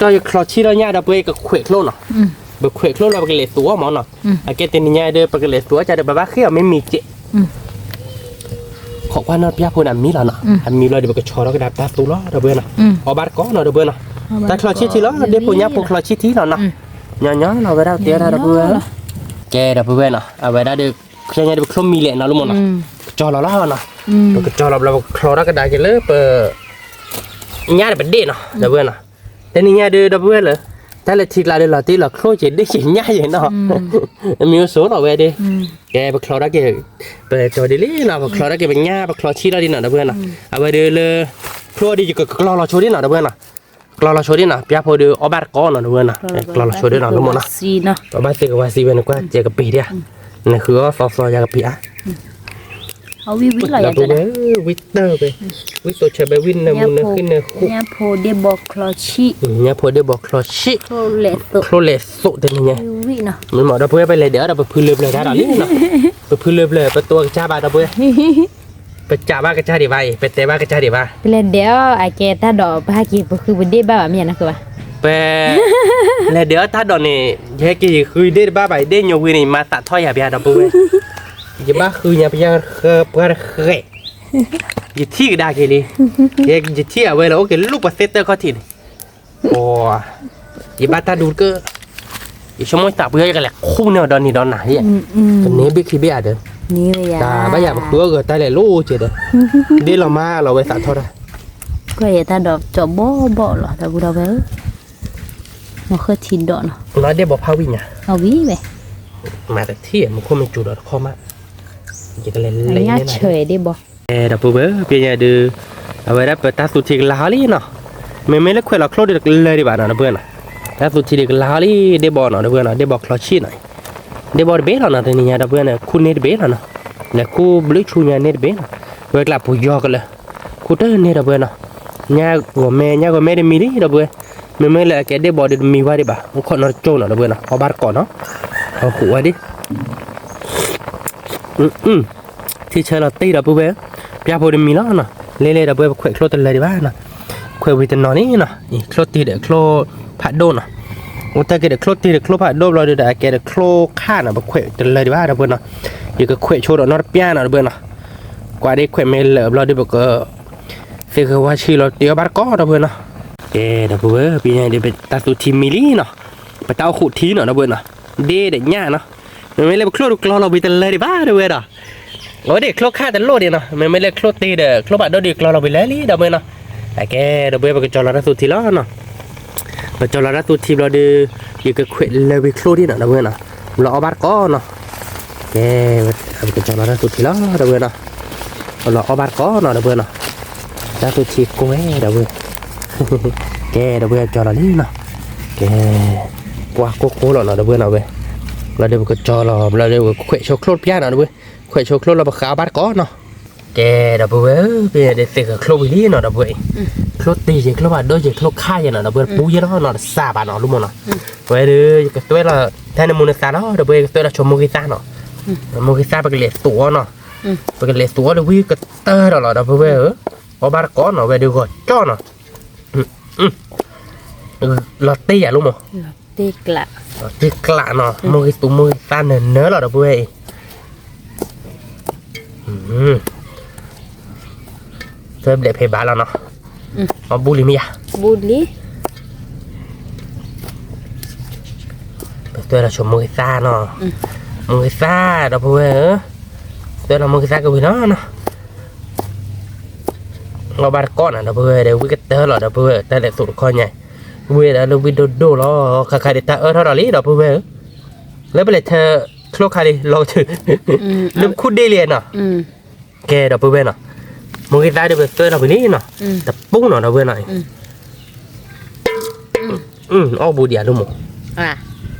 ကဲကတီၢ်ယချီဆံလီၤညါဒီး ပကခွဲးချိနီၤ, ပခွဲးချိလီၤ ပကလဲၤသူအီၤမၢ်နီၤ, အကဲတနံၤညါဒီး ပကလဲၤသူအီၤကဒီး ပဘၣ်ဃ့အီၤမ့ၢ်မံၤကဲး, ပကွၢ်နီၣ်ပျၢ်ဖိန့ၣ် အမံလီၤနီၤ, အမံလီၤဒီး ပကဆီထီၣ်ကဒါပတၢ်သူလီၤ ဒီပုၢ်ဝဲၢ်နီၤ, အီဘၣ်တကိးနီၤ ဒီပုၢ်ဝဲၢ်နီၤ, တၢ်ချီဆံၣ်ထံလီၤ ဒ့ဖိညၣ်ဖိချီဆံၣ်ထံလီၤနီၤ, ညီညီလီၤဝဲဒၣ်တဲဒၣ် ဒီပုၢ်ဝဲၢ်, ကဲ ဒီပုၢ်ဝဲၢ်နီၤ, အဝဲဒၣ်ဒီး ခဲညါဒီး ပချိၣ်မံလဲၣ်နီၤ လၢမိၢ်နီၤ, ကကၠီလီၤလီၤနီၤ, ပကကၠီလီၤဘျီ ပကချီထီၣ်ကဒါက့ၤလၢပ ညၣ်ဒီးပဒ့ၣ်နီၤ ဒီပုၢ်ဝဲၢ်နီၤ, တနံၤညါဒီး ဒီပုၢ်ဝဲၢ်လၢ တၢ်လၢထံကျါဒီး လီၤတံၢ်လီၤချိၣ်က့ၤ ဒ့ၣ်က့ၤညၣ်က့ၤနီၤ, မ့ၢ်အိၣ်ဆိးလီၤဝဲဒီး, ကဲ ပချီထီၣ်က့ၤ ပကၠီဒ်လံနီၤ, ပချီထီၣ်က့ၤပညၣ် ပချီဆံၣ်လီၤဒ်နီၤ ဒီပုၢ်ဝဲၢ်နီၤ, အဝဲဒီးလၢ ချိၣ်ဒ်ယကကျီလီၤဆိဒ်နီၤ ဒီပုၢ်ဝဲၢ်နီၤ, ကျီလီၤဆိဒ်နီၤ, ပျၢ်ဖိဒီးအီဘၣ်တကိးနီၤ ဒီပုၢ်ဝဲၢ်နီၤ, ကျီလီၤဆိဒ်နီၤ လၢမိၢ်နီၤ, ပဘၣ်သ့ကဝါစံးဝဲန့ၣ် ကွၢ်ကဲကပ့ၤဒၣ်, နဃုအီၣ်သီသီယၤကပ့ၤဧါ ဝံၤဝံၤလီၤ ဒီပုၢ်ဝဲၢ်, ဝံၤတၢ်ဝဲ, ဝံၤတိာ်ဆၢဘဲ ဝံၤနၢမူနၢဃံနၢဃိ, ညၣ်ဖိဒ့ၣ်ဘီချီဆံၣ်, ညၣ်ဖိဒ့ၣ်ဘီချီဆံၣ်, ချိၣ်လဲၣ်သိးတနံၤညါ, မ့ၢ်မး ဒီပုၢ်ဝဲၢ် ပလဲၤဒဲးအီၤဒီး ပဖုလၢပျၢၤတၢ်ဒီးလံနီၤ, ပဖုလၢပျၢၤ ပတိၤကစၢ်ဘၣ် ဒီပုၢ်ဝဲၢ်, ပကးဘၣ်ကစၢ်ဒံးဘၣ်အံၤ ပတဲဘၣ်ကစၢ်ဒံးဘၣ်, ပလဲၤဒဲးအီၤ အကဲတၢ်ဒီး ပဟဲက့ၤပဃုပဒ့ၣ်ဘၣ်ဘၣ် မ့ၢ်ဧါ နဃုဘၣ်, ပ လဲၤဒဲးအီၤတၢ်ဒီးန့ၣ် ယဟဲက့ၤယဃုဒ့ၣ်တဘၣ်ဘၣ် ယဒ့ၣ်ညိဝံၤန့ၣ် ယမၤသးထီၣ်ယၤပယါ ဒီပုၢ်ဝဲၢ်, ယဘၣ်ဃုညါပယါ ပှၤတဃဲး, ယထံၣ်ကဒါက့ၤလံ, ယထံၣ်အဝဲလၢ အိၣ်က့ၤလူၢ်ပှၤသ့ၣ်တၢၢ်ခီၣ်ထံးန့ၣ်, ယဘၣ်တၢ်ဒူတကၢၢ်, ယဆိကမိၣ်သးပှဲၤ ယကလဲၤခူၣ်န့ၢ်အီၤဒီနံၤဒီနၤ, ပန့ၢ်ဘ့ၣ်ခံဘ့ၣ်ဧါဒီး, တၢ်ဘၣ်ယၤ ပဃုအီၣ်ဂၢၤတၢ်လဲၣ်လိၣ်ကဲဒီး, ဒ့ၣ်လီၤမးလီၤဝဲသးထီၣ်တၢ်, ကွၢ်ယဲတၢ်ဒီးကၠီဘီဘီလီၤ ဒီပုၢ်ဝဲၢ်ဧၢ, မ့ၢ်ဃုထံဒီးနီၤ, လီၤဒ့ၣ်ဘီဖးဝံၣ်ညါ, ဝံၣ်ဝဲ, မၤတထံၣ်မူခိၣ်မ့ၢ်စူၤဒီးတခီမး, ယကလဲၤလဲၤညါဆၢဒ့ၣ်ဘီ ဒီပုၢ်ဝဲၢ် ပညါဒုး, အဝဲဒၣ်ပတၢ်သူထံကလၤဟီလံနီၤ, မ့မ့ၢ်လၢခွဲးလီၤချိၣ်ဒီးတကလၢၤဒံးဘၣ်နီၤ ဒီပုၢ်ဝဲၢ်နီၤ, တၢ်သူထံဒုးကလၤဟီလံ ဒ့ၣ်ဘီနီၤ ဒီပုၢ်ဝဲၢ်နီၤ, ဒ့ၣ်ဘီချီဆံၣ်နီၤ, ဒ့ၣ်ဘီတဘ့ၣ်လီၤနီၤ တနံၤညါ ဒီပုၢ်ဝဲၢ်န့ၣ် ခူၣ်န့ၢ်တဘ့ၣ်လီၤနီၤ, လဲၤခူၣ်ဘျုးဆူညါန့ၢ်တဘ့ၣ်နီၤ, ဝဲကျးပူၤယီၤကလၢာ်, ခူၣ်တန့ၢ် ဒီပုၢ်ဝဲၢ်နီၤ, ညါဂီၤမဲ ညါဂီၤမဲတမံၤလံ ဒီပုၢ်ဝဲၢ်, မ့မ့ၢ်လၢအကဲဒ့ၣ်ဘီဒုးတမံၤဝဲဒံးဘၣ် အိၣ်ခိးနီတကၠိနီၤ ဒီပုၢ်ဝဲၢ်နီၤ, အီဘၣ်တကိးနီၤ, အီကူးဝဲဒၣ် ထံဆၢလီၤတံၢ် ဒီပုၢ်ဝဲၢ်, ပျၢ်ဖိတမံၤလီၤနီၤ, လဲၤလဲၤ ဒီပုၢ်ဝဲၢ် ပခွဲးချိၣ်တလၢဒံးဘၣ်နီၤ, ခွဲးဝံၤတနီၤန့ၣ်နီၤ, အံၤချိၣ်တ့ၢ်ဒီးချိၣ်ဖးဒိၣ်နီၤ, အိၣ်တၢ်က့ၤဒီးချိၣ်တ့ၢ်ဒီးချိၣ်ဖးဒိၣ်ဘျီဒီး အကဲဒီးချိၣ်ခၣ်နီၤ ပခွဲးတလၢဒံးဘၣ် ဒီပုၢ်ဝဲၢ်နီၤ, ယကခွဲးဆိဒီးနီတပျၢ်နီၤ ဒီပုၢ်ဝဲၢ်နီၤ, ကွၢ်ဒ်ခွဲးမ့ၢ်လၢာ်ဘျီဒီး ပက သ့ၣ်ဂ့ၤဝါဆံးလီၤတ့ၢ်အီဘၣ်တကိး ဒီပုၢ်ဝဲၢ်နီၤ, ကဲ ဒီပုၢ်ဝဲၢ် ပညါဒုး ပတၢ်သူထံမံၤလံနီၤ, ပတၢ်အိၣ်ဃူးထံနီၤ ဒီပုၢ်ဝဲၢ်နီၤ, ဒ့ၣ်ဒီးညၣ်နီၤ, မ့မ့ၢ်လၢပချိၣ်ဒုးကျီလီၤဝံၤတလၢဒံးဘၣ် ဒီပုၢ်ဝဲၢ်ဒီး, အိၣ်ဒ့ၣ်ချိၣ်ခၣ်တလိၣ်ဒံးနီၤ, မ့မ့ၢ်လၢချိၣ်တ့ၢ်ဒီးချိၣ်ဖးဒိၣ်ဒုးကျီလီၤဝံၤလၢာ်လံ ဒီပုၢ်ဝဲၢ်နီၤ, အကဲ ဒီပုၢ်ဝဲၢ် ပကကၠီလီၤတၢ်သူထံလီၤနီၤ, ပကၠီလီၤတၢ်သူထံဘျီဒီး ယကခွဲးလၢာ်ဝံၤချိၣ်ဒံးနီၤ ဒီပုၢ်ဝဲၢ်နီၤ, ဘျီအီဘၣ်တကိးနီၤ, ကဲ ပကကၠီလီၤတၢ်သူထံလီၤ ဒီပုၢ်ဝဲၢ်နီၤ, ဘျီအီဘၣ်တကိးနီၤ ဒီပုၢ်ဝဲၢ်နီၤ, တၢ်သူထံကိးဝဲ ဒီပုၢ်ဝဲၢ်, ကဲ ဒီပုၢ်ဝဲၢ် ကၠီလီၤလံနီၤ, ကဲ ပှၤကိးကိးလီၤနီၤ ဒီပုၢ်ဝဲၢ်နီၤဝဲ, ဘျီဒီးပကကၠီလီၤ ဘျီဒီးပခွဲးဆိချိၣ်တပျၢ်နီၤ ဒီပုၢ်ဝဲၢ်, ခွဲးဆိချိၣ်လီၤ ပဃးအီဘၣ်တကိးနီၤ ကဲ ဒီပုၢ်ဝဲၢ်ဧၢ, ပယဲဒၣ်သ့ၣ်ဂ့ၤချိၣ်ဝံၤလံနီၤ ဒီပုၢ်ဝဲၢ်အံၤ, ချိၣ်တ့ၢ်ယဲၤ ချိၣ်ဖးဒိၣ်ယဲၤ ချိၣ်ခၣ်ယဲၤနီၤ ဒီပုၢ်ဝဲၢ် ပူၤယဲလီၤနီၤ တစၢ်ဘၣ်နီၤ လၢမိၢ်နီၤ, ဝဲဒီး ယကတွဲလီၤ တၢ်နၢမူနသးနီၤ ဒီပုၢ်ဝဲၢ် ယကတွဲလီၤဆိမိၢ်ဂ့ၤသၣ်နီၤ, မိၢ်ဂ့ၤသၣ် ပကလဲၤသူးအီၤနီၤ, ပကလဲၤသူးအီၤဒီးဝံၤကတၢၢ်ဒီးလီၤ ဒီပုၢ်ဝဲၢ်ဧၢ, အီဘၣ်တကိးနီၤ ဝဲဒီးဂီၤကၠီနီၤ လီၤတ့ၢ်ယၤလၢမိၢ်, လီၤတ့ၢ်ကျးနီၤ မိၢ်ဂ့ၤသူးမိၢ်ဂ့ၤသၣ်နၢၤနၢၤလီၤ ဒီပုၢ်ဝဲၢ်အံၤ, သွဲဘျဲးဖဲဘၣ်လီၤနီၤ, အီဘူလံမ့ၢ်ယၤ, ဘူလံ, ပသွဲလီၤဆိမိၢ်ဂ့ၤသၣ်နီၤ, မိၢ်ဂ့ၤသၣ် ဒီပုၢ်ဝဲၢ်ဧၢ, သွဲလီၤမိၢ်ဂ့ၤသၣ်ကဝံၤလီၤနီၤ အီဘၣ်တကိးနီၤ ဒီပုၢ်ဝဲၢ်ဒီး ဝံၤကတၢၢ်လီၤ ဒီပုၢ်ဝဲၢ် တၢ်လဲၤသူးတခီညါ, ဝံၤဒီးလၢဝံၤဒိၣ်ဒိၣ်လီၤ ခါခါဒံးတၢ်အၢၣ်ထီၣ်ဒီးလံ ဒီပုၢ်ဝဲၢ်ဧၢ, လၢပလဲၤထၢချိၣ်ခါလံ လီၤကထုး, လၢပခူၣ်ဒ့ၣ်လံနီၤ, ကဲ ဒီပုၢ်ဝဲၢ်နီၤ, မိၢ်ဂ့ၤသၣ်ဒီး ပသွဲလီၤဝံၤလံနီၤ, တပူၤနီၤ ဒီပုၢ်ဝဲၢ်နီၤ အီၣ်ဘူဒံးဧါ လၢမိၢ်,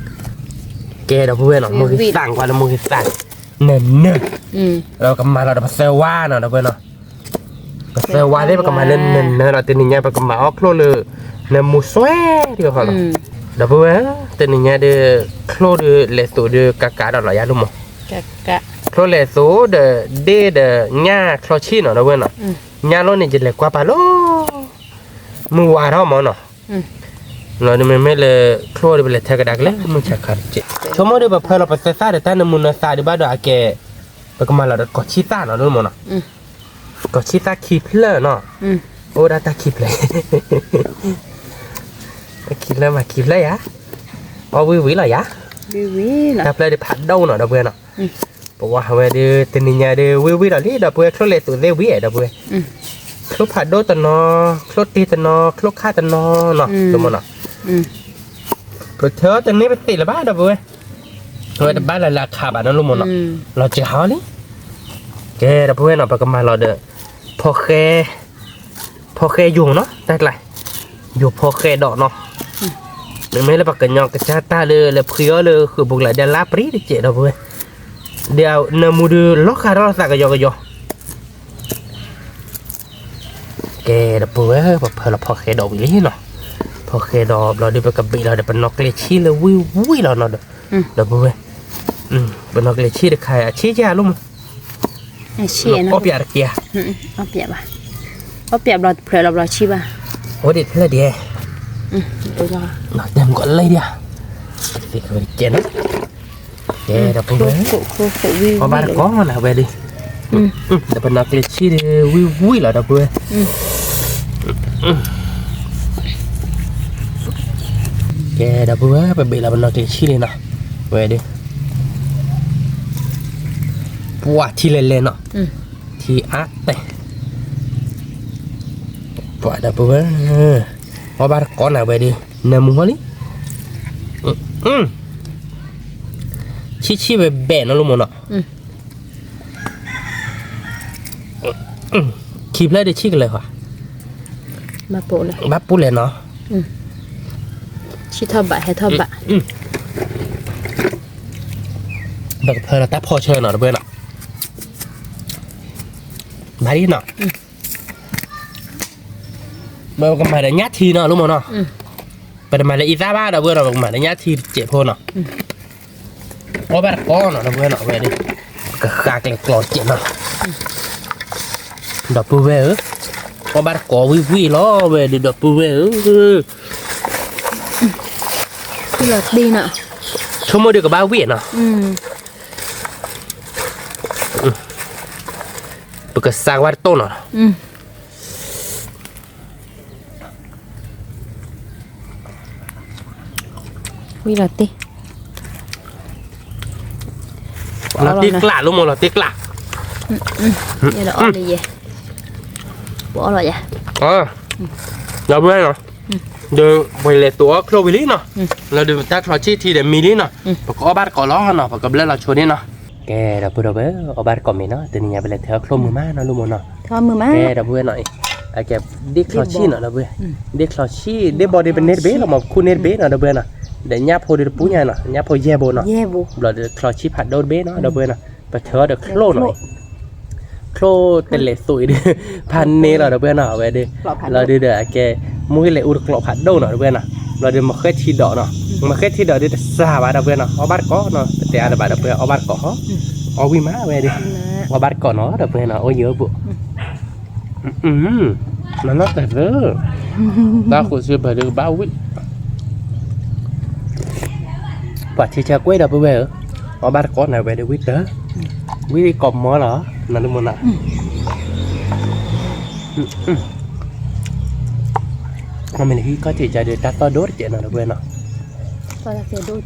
ကဲ ဒီပုၢ်ဝဲၢ်နီၤ မိၢ်ဂ့ၤသၣ် ကွၢ်လၢမိၢ်ဂ့ၤသၣ် နၢၤနၢၤ, ဒီးကမၤလီၤဒီးပသၢဝါနီၤ ဒီပုၢ်ဝဲၢ်နီၤ, ပသၢဝါသ့ၣ် ပကမၤလၢနၢၤနၢၤလီၤ တနံၤညါ ပကမၤအီၣ်ချိၣ်လၢ နၢမူစွဲတခီလီၤ, ဒီပုၢ်ဝဲၢ် တနံၤညါဒီး ချိၣ်ဒီးလဲၤသူးဒီးကးကးဒီးလီၤ ယၤလၢမိၢ်, ချိၣ်လဲၤသူးဒီး ဒ့ၣ်ဒီးညၣ်ချီဆံၣ်နီၤ ဒီပုၢ်ဝဲၢ်နီၤ, ညၣ်လိၣ်န့ၣ် ယလဲၤကွၢ်ပာ်လီၤ မုၢ်ဝါထီၣ်မးနီၤ, လီၤမ့မ့ၢ်လၢချိၣ်ဒီး ပလဲၤထၢကဒါက့ၤလၢမုၢ်ဆါခါတက့ၢ်, ဆိကမိၣ်ဒီး ပဖၢလီၤပသၢသၣ်ဒီး တၢ်နၢမူနသးဒံးဘၣ်ဒီးအကဲ, ပကမၤလီၤဒီးကိးဆံသၣ်နီၤ လၢမိၢ်နီၤ, ကီၢ်ဆံသၣ်ခံဖျၢၣ်နီၤ, အိၣ်ဒၣ်တၢ်ခံဖျၢၣ်, ခံဖျၢၣ်မးခံဖျၢၣ်ယၤ, အီၣ်ဝံၣ်ဝံၣ်လီၤယၤ, တၢ်ဖျၢၣ်ဒုးဖးဒိၣ်နီၤ ဒီပုၢ်ဝဲၢ်နီၤ, ပဝဲဟးဝဲဒုး တနံၤညါဒုး ဝံၣ်ဝံၣ်လီၤလံ ဒီပုၢ်ဝဲၢ် ချိၣ်လဲၤသူးသ့ၣ်ဝံၣ် ဒီပုၢ်ဝဲၢ်, ချိၣ်ဖးဒိၣ်တနီၤ, ချိၣ်တ့တနီၤ, ချိၣ်ခၣ်တနီၤနီၤ လိၣ်မနီၤ, ပထၢတန့ၢ်ပသ့ၣ်လၢၤဘၣ် ဒီပုၢ်ဝဲၢ်, အဝဲတဘၣ်လၢလၢအခါဘၣ်နီၤ လိၣ်မနီၤ, လီၤစှၤဟီလံ, ကဲ ဒီပုၢ်ဝဲၢ်နီၤ ပကမၤလီၤဒီး ဖီဃဲ ဖီဃဲယိာ်နီၤ တၢ်ကျါ, ယိာ်ဖီဃဲဒီးနီၤ, မ့မ့ၢ်လၢပှၤကညီကစၢ်တၢ်လၢ လဲၤဖှံအီၤလၢဃုာ်ပူၤကျါဒဲးလါပြံတစဲး ဒီပုၢ်ဝဲၢ်, ဒီးနၢမူဒုးလီၤဃာ်ထီၣ်သးကယီကယီ ကဲ ဒီပုၢ်ဝဲၢ် ပဖၢလီၤဖီဃဲဒီးဝံၤလံနီၤ, ဖီဃဲဒီးဘျီဒုး ပကဘ့ၣ်လီၤဒီး ပနီၣ်ကျဲဆံလၢဝံၣ်ဝံၣ်လီၤနီၤဒီး, ဒီပုၢ်ဝဲၢ်, ပနီၣ်ကျဲဆံတခါ အဆံကလိၣ်မး, အီၣ်ပၠးတက့ၢ်ဧါ, အီၣ်ပၠးဘၣ်, အီၣ်ပၠးဘျီတဖျၢၣ်လီၤဘျီဆံဘၣ်, အိၣ်ဒံးတဖျၢၣ်ဒံး, တဲမကီးလံဒံး, ကဲနီၤ ကဲ ဒီပုၢ်ဝဲၢ်, အီၣ်ဘၣ်တကိးနီၤ ဝဲဒုး, ဒီးပနီၣ်ကျဲဆံဒုး ဝံၣ်ဝံၣ်လီၤ ဒီပုၢ်ဝဲၢ်, ကဲ ဒီပုၢ်ဝဲၢ် ပဘ့ၣ်လီၤပနီၣ်ကျဲဆံလံနီၤ, ဝဲဒုး, ပှၤထံလဲၤလဲၤနီၤ, ထံအါတဲာ်, ပှၤဒီပုၢ်ဝဲၢ်, အီၣ်ဘၣ်တကိးနီၤ ဝဲဒုး, နၢမူဟီလံ ဆံးဆံးဘဲဘဲနီၤ လိၣ်မနီၤ, ခံဖျၢၣ်ဒုးဆံးကလၢၤဃီ, ဘၣ်ပူၤလဲၣ်နီၤ, ဆံးထီၣ်ဘးဟဲထီၣ်ဘး, ပကဖၢလီၤတၢ်ဖီဆၢနီၤ ဒီပုၢ်ဝဲၢ်နီၤ, ဘၣ်ဒ်နီၤ ပကမၤဒီးညၣ်ထံနီၤ လိၣ်မနီၤ, ပတမၤလၢအံသၣ်ဘၣ် ဒီပုၢ်ဝဲၢ်နီၤ, ပကမၤဒီးညၣ်ထံတစဲးဖိနီၤ, အီၣ်ဘၣ်တကိးနီၤ ဒီပုၢ်ဝဲၢ်နီၤ, ဝဲဒုး, ပကဃာ်ကျဲကျီစဲးနီၤ, ဒီပုၢ်ဝဲၢ်ဧၢ, အီၣ်ဘၣ်တကိးဝံၣ်ဝံၣ်လီၤ ဝဲဒုး ဒီပုၢ်ဝဲၢ်ဧၢ, လီၤတ့နီၤ, ဆိကမိၣ်ဒုးကဘၣ်ဝံၣ်နီၤ, ပကစးကဘၣ်တတိၢ်နီၤ, ဝံၣ်လီၤတ့, လီၤတ့ကျး လိၣ်မနီၤ လီၤတ့ကျး, ယဲဒီးအီၣ်လၢယဲ, ပအီၣ်လီၤယဲ, ဒီပုၢ်ဝဲၢ်နီၤ, ဒီးပလဲၤသူးအီၣ်ချိၣ်ဝံၤလံနီၤ, လီၤဒုးတၢ်ချီဆံၣ်ထံဒီးမံလံနီၤ, ပကအီၣ်ဘၣ်တကိးလီၤနီၤ, ပကဘျၢလီၤဆိဒ်နီၤ, ကဲ ဒီပုၢ်ဝဲၢ် အီၣ်ဘၣ်တကိးမ့ၤနီၤ, တနံၤညါပလဲၤထၢအီၣ်ချိၣ်မုာ်မးနီၤ လိၣ်မနီၤ, ကဲ ဒီပုၢ်ဝဲၢ်နီၤ, အကဲ ဒ့ချီဆံၣ်နီၤ ဒီပုၢ်ဝဲၢ်, ဒ့ချီဆံၣ် ဒ့ဘီဒုးပန့ၢ်တဘ့ၣ်လီၤမး ပခူၣ်န့ၢ်တဘ့ၣ်နီၤ ဒီပုၢ်ဝဲၢ်နီၤ, ဒီးညၣ်ဖိဒုးတပူၤညါနီၤ ညၣ်ဖိယဲၢ်ဘိနီၤ, ဘျီဒီးချီဆံၣ်ဖးဒိၣ်တဘ့ၣ်နီၤ ဒီပုၢ်ဝဲၢ်နီၤ, ပထၢအီၤဒီးချိၣ်နီၤ, ချိၣ်တလဲၤသူးအံၤဒုး, ဖးန့ၢ်လီၤ ဒီပုၢ်ဝဲၢ်နီၤ, အဝဲဒုး, လီၤဒုးဒီးအကဲ, မူဟ့လဲၤအူတကျိးဖးဒိၣ်နီၤ ဒီပုၢ်ဝဲၢ်နီၤ, ဘျီဒုးမၤဃဲထံဒီးနီၤ, မၤဃဲထံဒီးဒုးတစှၤဘၣ် ဒီပုၢ်ဝဲၢ်နီၤ, အီၣ်ဘၣ်တကိးနီၤ ပတဲအါတဘၣ် ဒီပုၢ်ဝဲၢ် အီၣ်ဘၣ်တကိးဟီ, အီၣ်ဝံၣ်မးဝဲဒုး, အီၣ်ဘၣ်တကိးနီၤ ဒီပုၢ်ဝဲၢ်နီၤ အိၣ်ယၢၤဘိး မၤနီၢ်တၢ်သၢ, တၢ်ဃိးစ့ဘၢၣ်ဒုးကဘၣ်ဝံၣ်, ပှၤထံဆၢကွဲး ဒီပုၢ်ဝဲၢ်ဧၢ, အီၣ်ဘၣ်တကိးနီၤ ဝဲဒုးဝံၣ်တၢ်, ဝံၣ်ကိးမီလီၤ, နၤဒုးမနီၤ, မ့ၢ်နဟံးကီၢ်ထံးကဒီး တၢ်တီၢ်ဒိၣ်တကဲးနီၤ ဒီပုၢ်ဝဲၢ်နီၤ, လၢချိၣ်လ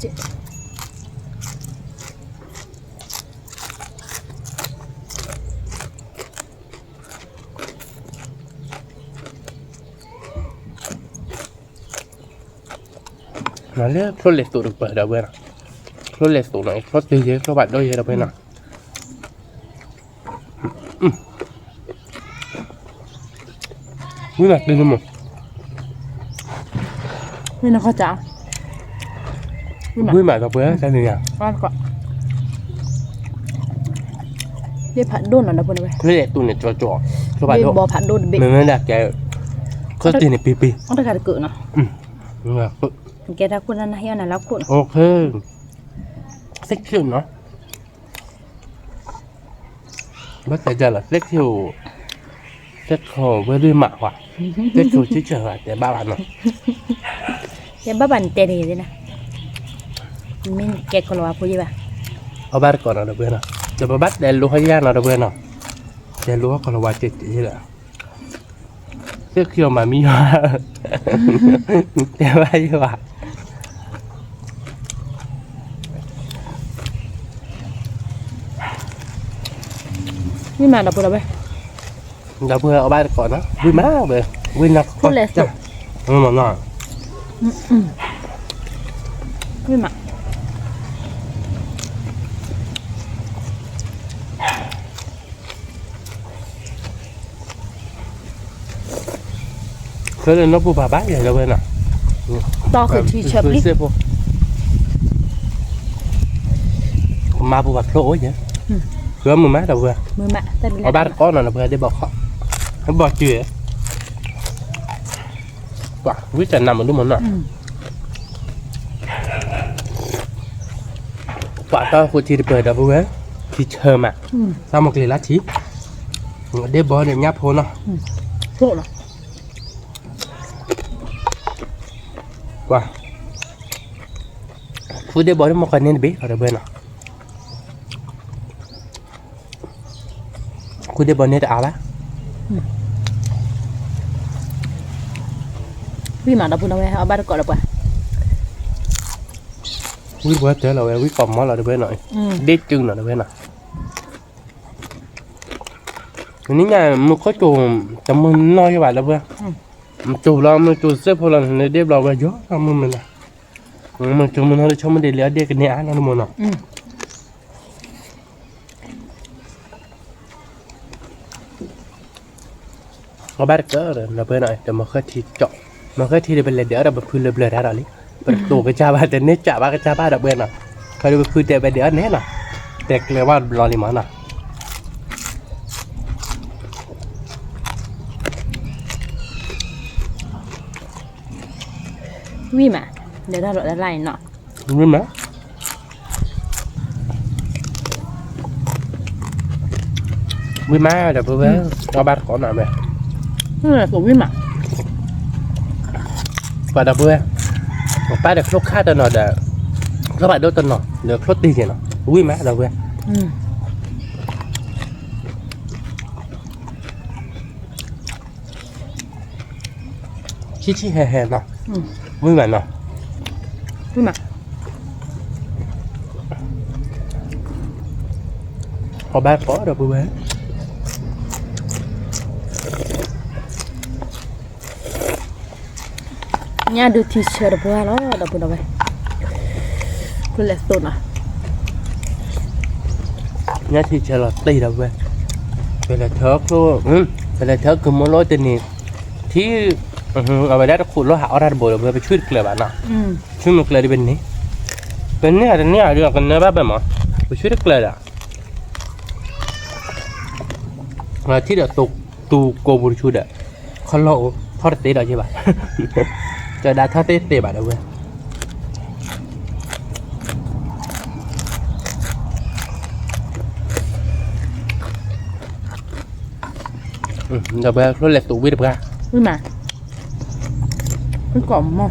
ဲၤသူးတပၢၢ် ဒီပုၢ်ဝဲၢ်နီၤ, ချိၣ်လဲၤသူးနီၤ ချိၣ်တုၤယဲ ချိၣ်ဖးဒိၣ်ယဲ ဒီပုၢ်ဝဲၢ်နီၤ, ဝံၣ်မးတုၤလၢမး, ဝံၣ်မး ဒီပုၢ်ဝဲၢ် တၢ်န့ၣ်ယါ, ဒ့ဖးဒိၣ်နီၤ ဒီပုၢ်ဝဲၢ်, ချိၣ်လဲၤသူးန့ၣ်ကၠီကၠီ, ဒ့ဘီဖးဒိၣ်တဘ့ၣ်, မ့မ့ၢ်ဒၣ်ကဲ, ခီၣ်တံၢ်န့ၣ်ပံပံ, အီၣ်တဂၤတကုးနီၤ, ကဲတၢ်ခိၣ်နၢ်နၢ်ဟ့ၣ်အီၣ်နၤလၢခိၣ်နီၤ, သ့ၣ်ခိၣ်နီၤ ဘၣ်တဲဒ်လီၤ သ့ၣ်ခိၣ်, သ့ၣ်ခိၣ်ဝဲဒုးမးဝဲ, သ့ၣ်ခိၣ်ဆံဆၢၣ်ဝဲ တဲဘၣ်ဘၣ်နီၤ, တဲဘၣ်ဘၣ်န့ၣ်တဲတဂ့ၤသ့ၣ်နၤ, မ့ၢ်ကဲကလီၤဝါဖိယဲၢ်ဘၣ်, အီၣ်ဘၣ်တကိးနီၤ ဒီပုၢ်ဝဲၢ်နီၤ, ဒီးပဘၣ်တဲလိဟီယါနီၤ ဒီပုၢ်ဝဲၢ်နီၤ, တဲလိကီၢ်လီၤဝါတဲတဲလၢ သ့ၣ်ခံအီၤမၤမံယီၤ တဲဘၣ်ယီၤ ဝံၣ်မးဒီပုၢ်ဒီဝဲၢ်, ဒီပုၢ်ဝဲၢ်အီၣ်ဘၣ်တကိးနီၤ ဝံၣ်မးဝဲ, ဝံၣ်နီၤကီၢ်, ဝံၣ်မးနီၤ, ဝံၣ်မး ခဲလၢာ်နီၢ်ပူၤပာ်ဘၣ်ယဲလၢဝဲနီၤ, တီၢ်ဃုာ်ထံဆၢပျံၤ, ကမၤပူၤပာ်ချိၣ်အိၣ်ယဲ, ဃုမုာ်မးဒီပုၢ်ဝဲၢ်, အီၣ်ဘၣ်တကိးနီၤဒီပုၢ်ဝဲၢ် ဒ့ဘီခီၣ်, ဘီၣ်စု, ဝံၣ်တနၤမဒိၣ်မနီၤ ပှၤတီၢ်ဃုာ်ထံတပၢၤဒီပုၢ်ဝဲၢ်, ထံဆၢမး, သးမုၢ်ကျ့ၤလၢထံ, ဒ့ဘီဒီးညၣ်ဖိနီၤ, ပှၤ, ဃုဒ့ဘီဒီးမ့ၢ်ကီးန့ၢ်တဘ့ၣ်ဒီပုၢ်ဝဲၢ်နီၤ ဃုဒ့ဘီန့ၣ်တအါဘၣ်, ဝံၣ်မးဒီပုၢ်ဝဲၢ် အီၣ်ဘၣ်တကိးဒီးပှၤ, ဝံၣ်ပှၤတဲလီၤဝဲ ဝံၣ်ကိးမီလီၤဒီပုၢ်ဝဲၢ်နီၤ, ဒ့ၣ်တုၤနီၤဒီပုၢ်ဝဲၢ်နီၤ, နံၣ်ညါမုၢ်ခိၣ်ကၠိ တမုၢ်နီၢ်ယဘၣ်ဒီပုၢ်ဝဲၢ်, မုၢ်ကၠိလီၤ မုၢ်ကၠိစ့ၢ်ဖိလီၤ နဒ့ဘျီဝဲယီၤ မုၢ်မုၢ်နီၤ, မုၢ်ကၠိမုၢ်နီၤလၢဆိကမိၣ်ဒ်လၢအဒ့ၣ်ကန့ၢ်အါနီၤတမုၢ်နီၤ အီၣ်ဘၣ်တကၢၢ်ဒီး ဒီပုၢ်ဝဲၢ်နီၤ တမၤဃၢထံကၠီ, မၤဃၢထံဒီးပလဲၤဒၢးအီၣ်ဒီးပဖုလၢဘျၢၣ်တၢ်ဒီးလံ, ပတတိၤကစၢ်ဘၣ် တန့ၢ်ကၠးဘၣ်ကစၢ်ဘၣ်ဒီပုၢ်ဝဲၢ်နီၤ, ခီဒီးပဖုတဲပဒၢးအီၣ်န့ၣ်နီၤ, တဲကျဲဝဲတဘျီလံမးနီၤ ဝံၣ်မး, ဒီးတၢ်လီၤတၢ်လၢ်အံၤနီၤ, ဝံၣ်မး, ဝံၣ်မးဒီပုၢ်ဝဲၢ်, အီၣ်ဘၣ်တကိးနီၤဝဲ, ဝံၣ်မး, ပှၤဒီပုၢ်ဝဲၢ်, ပပၢ်ဒီးချိၣ်ခါတနီၤဒီး, ချိၣ်ဖးဒိၣ်တနီၤဒီးချိၣ်တ့ၢ်က့ၤနီၤ, ဝံၣ်မးဒီပုၢ်ဝဲၢ် ဆံးဆံးဟဲဟဲနီၤ, ဝံၣ်မးနီၤ, အီၣ်ဘၣ်ကိးဒီပုၢ်ဝဲၢ်, ညၣ်ဒုးထံဆၢဒီပုၢ်ဝဲၢ်လီၤ ဒီပုၢ်ဝဲၢ်, ကျိလဲၤသိးနီၤ, ညၣ်ထံဆၢလီၤတံၢ်ဒီပုၢ်ဝဲၢ်, ပလဲၤထၢကျိ, ပလဲၤထၢကုၢ်မိၢ်လီၤတနံၤ, ထံ, အဝဲဒၣ်တခိၣ်လီၤဟးအီၣ်တၢ်တဘိဒီပုၢ်ဝဲၢ် ပဆူၣ်တကျၢၤဘၣ်နီၤ, ဆူၣ်မုၢ်ကျၢၤဒီးပန့ၢ်, ပန့ၢ်တန့ၢ်အီၤဒီးကနၢဘၣ်ဘၣ်မး, ပဆူၣ်တကျၢၤဒီး ထံၣ်ဒီး တူၢ်ကိးပူၤတဆူဒီး, ခီလီၢ်အိၣ် ထီၣ်တသ့ဒီးယ့ၢ်ဘၣ်, ကဒၣ်ထီၣ်သ့သ့ဘၣ်ဒီပုၢ်ဝဲၢ်, ဒီပုၢ်ဝဲၢ် ကျိလဲၤသိးဝံၣ်တပှၢ်, ဝံၣ်မး, ဝံၣ်ကိးမီ,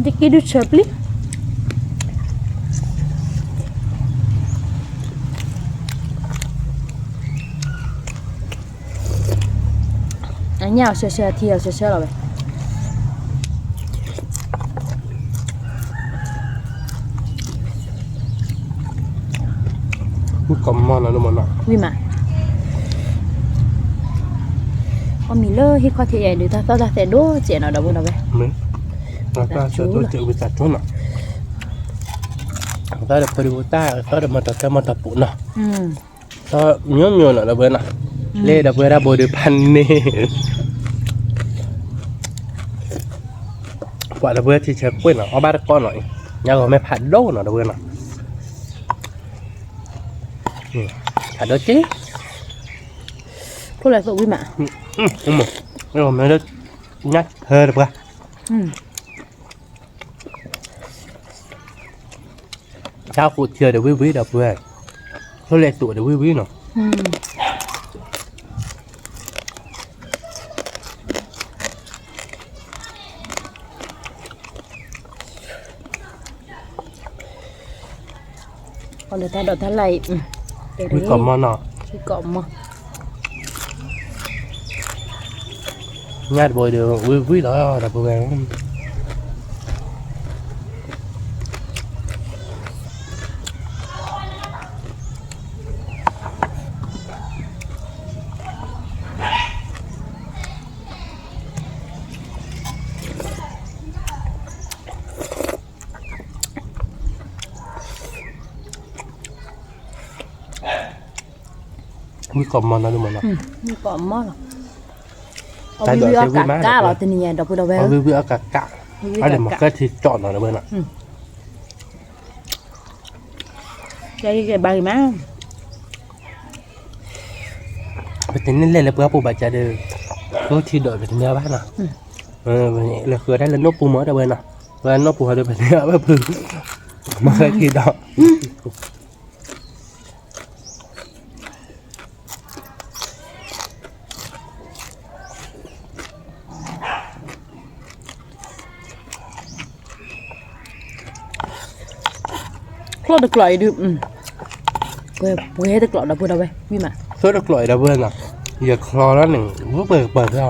တက့ၢ်ဒုးဆၢပျံၤ အညၣ်အီၤဆၢဆၢ အထံအီၤဆၢဆၢလီၤဝဲ, ဝံၣ်ကိးမီနီၤ ဝံၣ်မး, အီၣ်မ့ၤလၢဟံၣ်ခီၣ်ထံးယဲဒုး တၢ်သီၣ်တၢ်သဲးဒိၣ်စဲးနီၤ ဒီပုၢ်ဝဲၢ်, တၢ်သီၣ်တၢ်သဲးဒိၣ်စဲးဝံသးစူၤနီၤ, သီၣ်ဒီးဖၢဒုးပူၤတၢ် သီၣ်ဒီးမၤတီၤတၢ်မၤတီၤပူၤနီၤ, သီၣ်မိမိၢ်နီၤ ဒီပုၢ်ဝဲၢ်နီၤ, လၢဒီပုၢ်ဝဲၢ်တၢ်ဘိဒုးဖးန့ၣ် ပှၤဒီပုၢ်ဝဲၢ်ထံဆၢကွံာ်နီၤ အီၣ်ဘၣ်တကိးနီၤ, ညါဂီၤမ့ၢ်ဖးဒိၣ်နီၤ ဒီပုၢ်ဝဲၢ်နီၤ, ဖးဒိၣ်က့, ကျိလဲၤသိးဝံၣ်မး, မ့ၢ်လၢ ညၣ်ဆၢတပှၢ် တၢ်ဃိးထံဒီးဝံၣ်ဝံၣ်ဒီပုၢ်ဝဲၢ်, ကျိလဲၤသိးဒီးဝံၣ်ဝံၣ်နီၤ, အီၣ်လၢတၢ်ဒိးတၢ်လၢ်အံၤ, ဝံၣ်ကိးမီနီၤ, ဝံၣ်ကိးမီ, ညၣ်တဘိဒီး ဝံၣ်ဝံၣ်လီၤဒီပုၢ်ဝဲၢ်. ဝံၣ်ကိးမီနီၤဒ်မီနီၤ, ဝံၣ်ကိးမီလီၤ. အဝံၣ်ဝံၣ်အီၣ်ကးကးလီၤ တနံၤညါ ဒီပုၢ်ဒီဝဲၢ်, အဝံၣ်ဝံၣ်အီၣ်ကးကး, အါန့ၣ်မၤကၢၢ်ထံကၠီနီၤ ဒီပုၢ်ဝဲၢ်နီၤ. ကဲကဲဘၣ်ဂ့ၤမး, ပတန့ၢ်လဲၣ်လၢပှၤပိာ်ဘၣ်ကဒီး, ကျိထံဒီးပတန့ၢ်ဘၣ်နီၤ, လဲၤဃုာ်တၢ်လၢနီၢ်ပူၤမး ဒီပုၢ်ဝဲၢ်နီၤ, ပှၤနီၢ်ပူၤဟီဒီးပန့ၢ်ဘၣ်ပူၤ, မၤကၢၢ်ထံဒီး ချိၣ်တကျိၤအံၤဒုး, ပှဲၤတကျိၤဒီပုၢ်ဒီဝဲၢ်, ဝံၣ်မး, ချိၣ်တကျိၤအံၤဒီပုၢ်ဝဲၢ်နီၤ, ယချီလီၤန့ၣ် ဝဲပှဲၤပှဲၤဖဲအီၤ,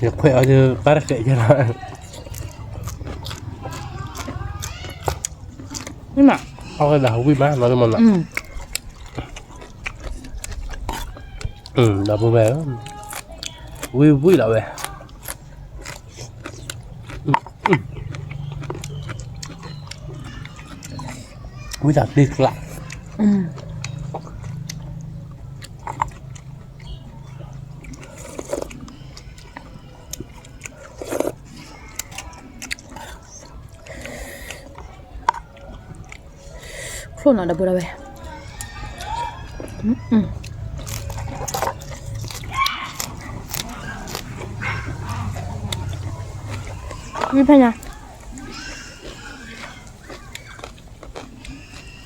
ယခွဲးအီၤဒီး ပၢ်တဃဲးယဲလီၤ. ဝံၣ်မး, အီၣ်ကဒီးဝံၣ်မးနီၤ ဒ်မီနီၤ. ဒီပုၢ်ဝဲၢ်, ဝံၣ်ဝံၣ်လီၤဝဲ, ဝံၣ်တၢ်တ့ကျး. ခ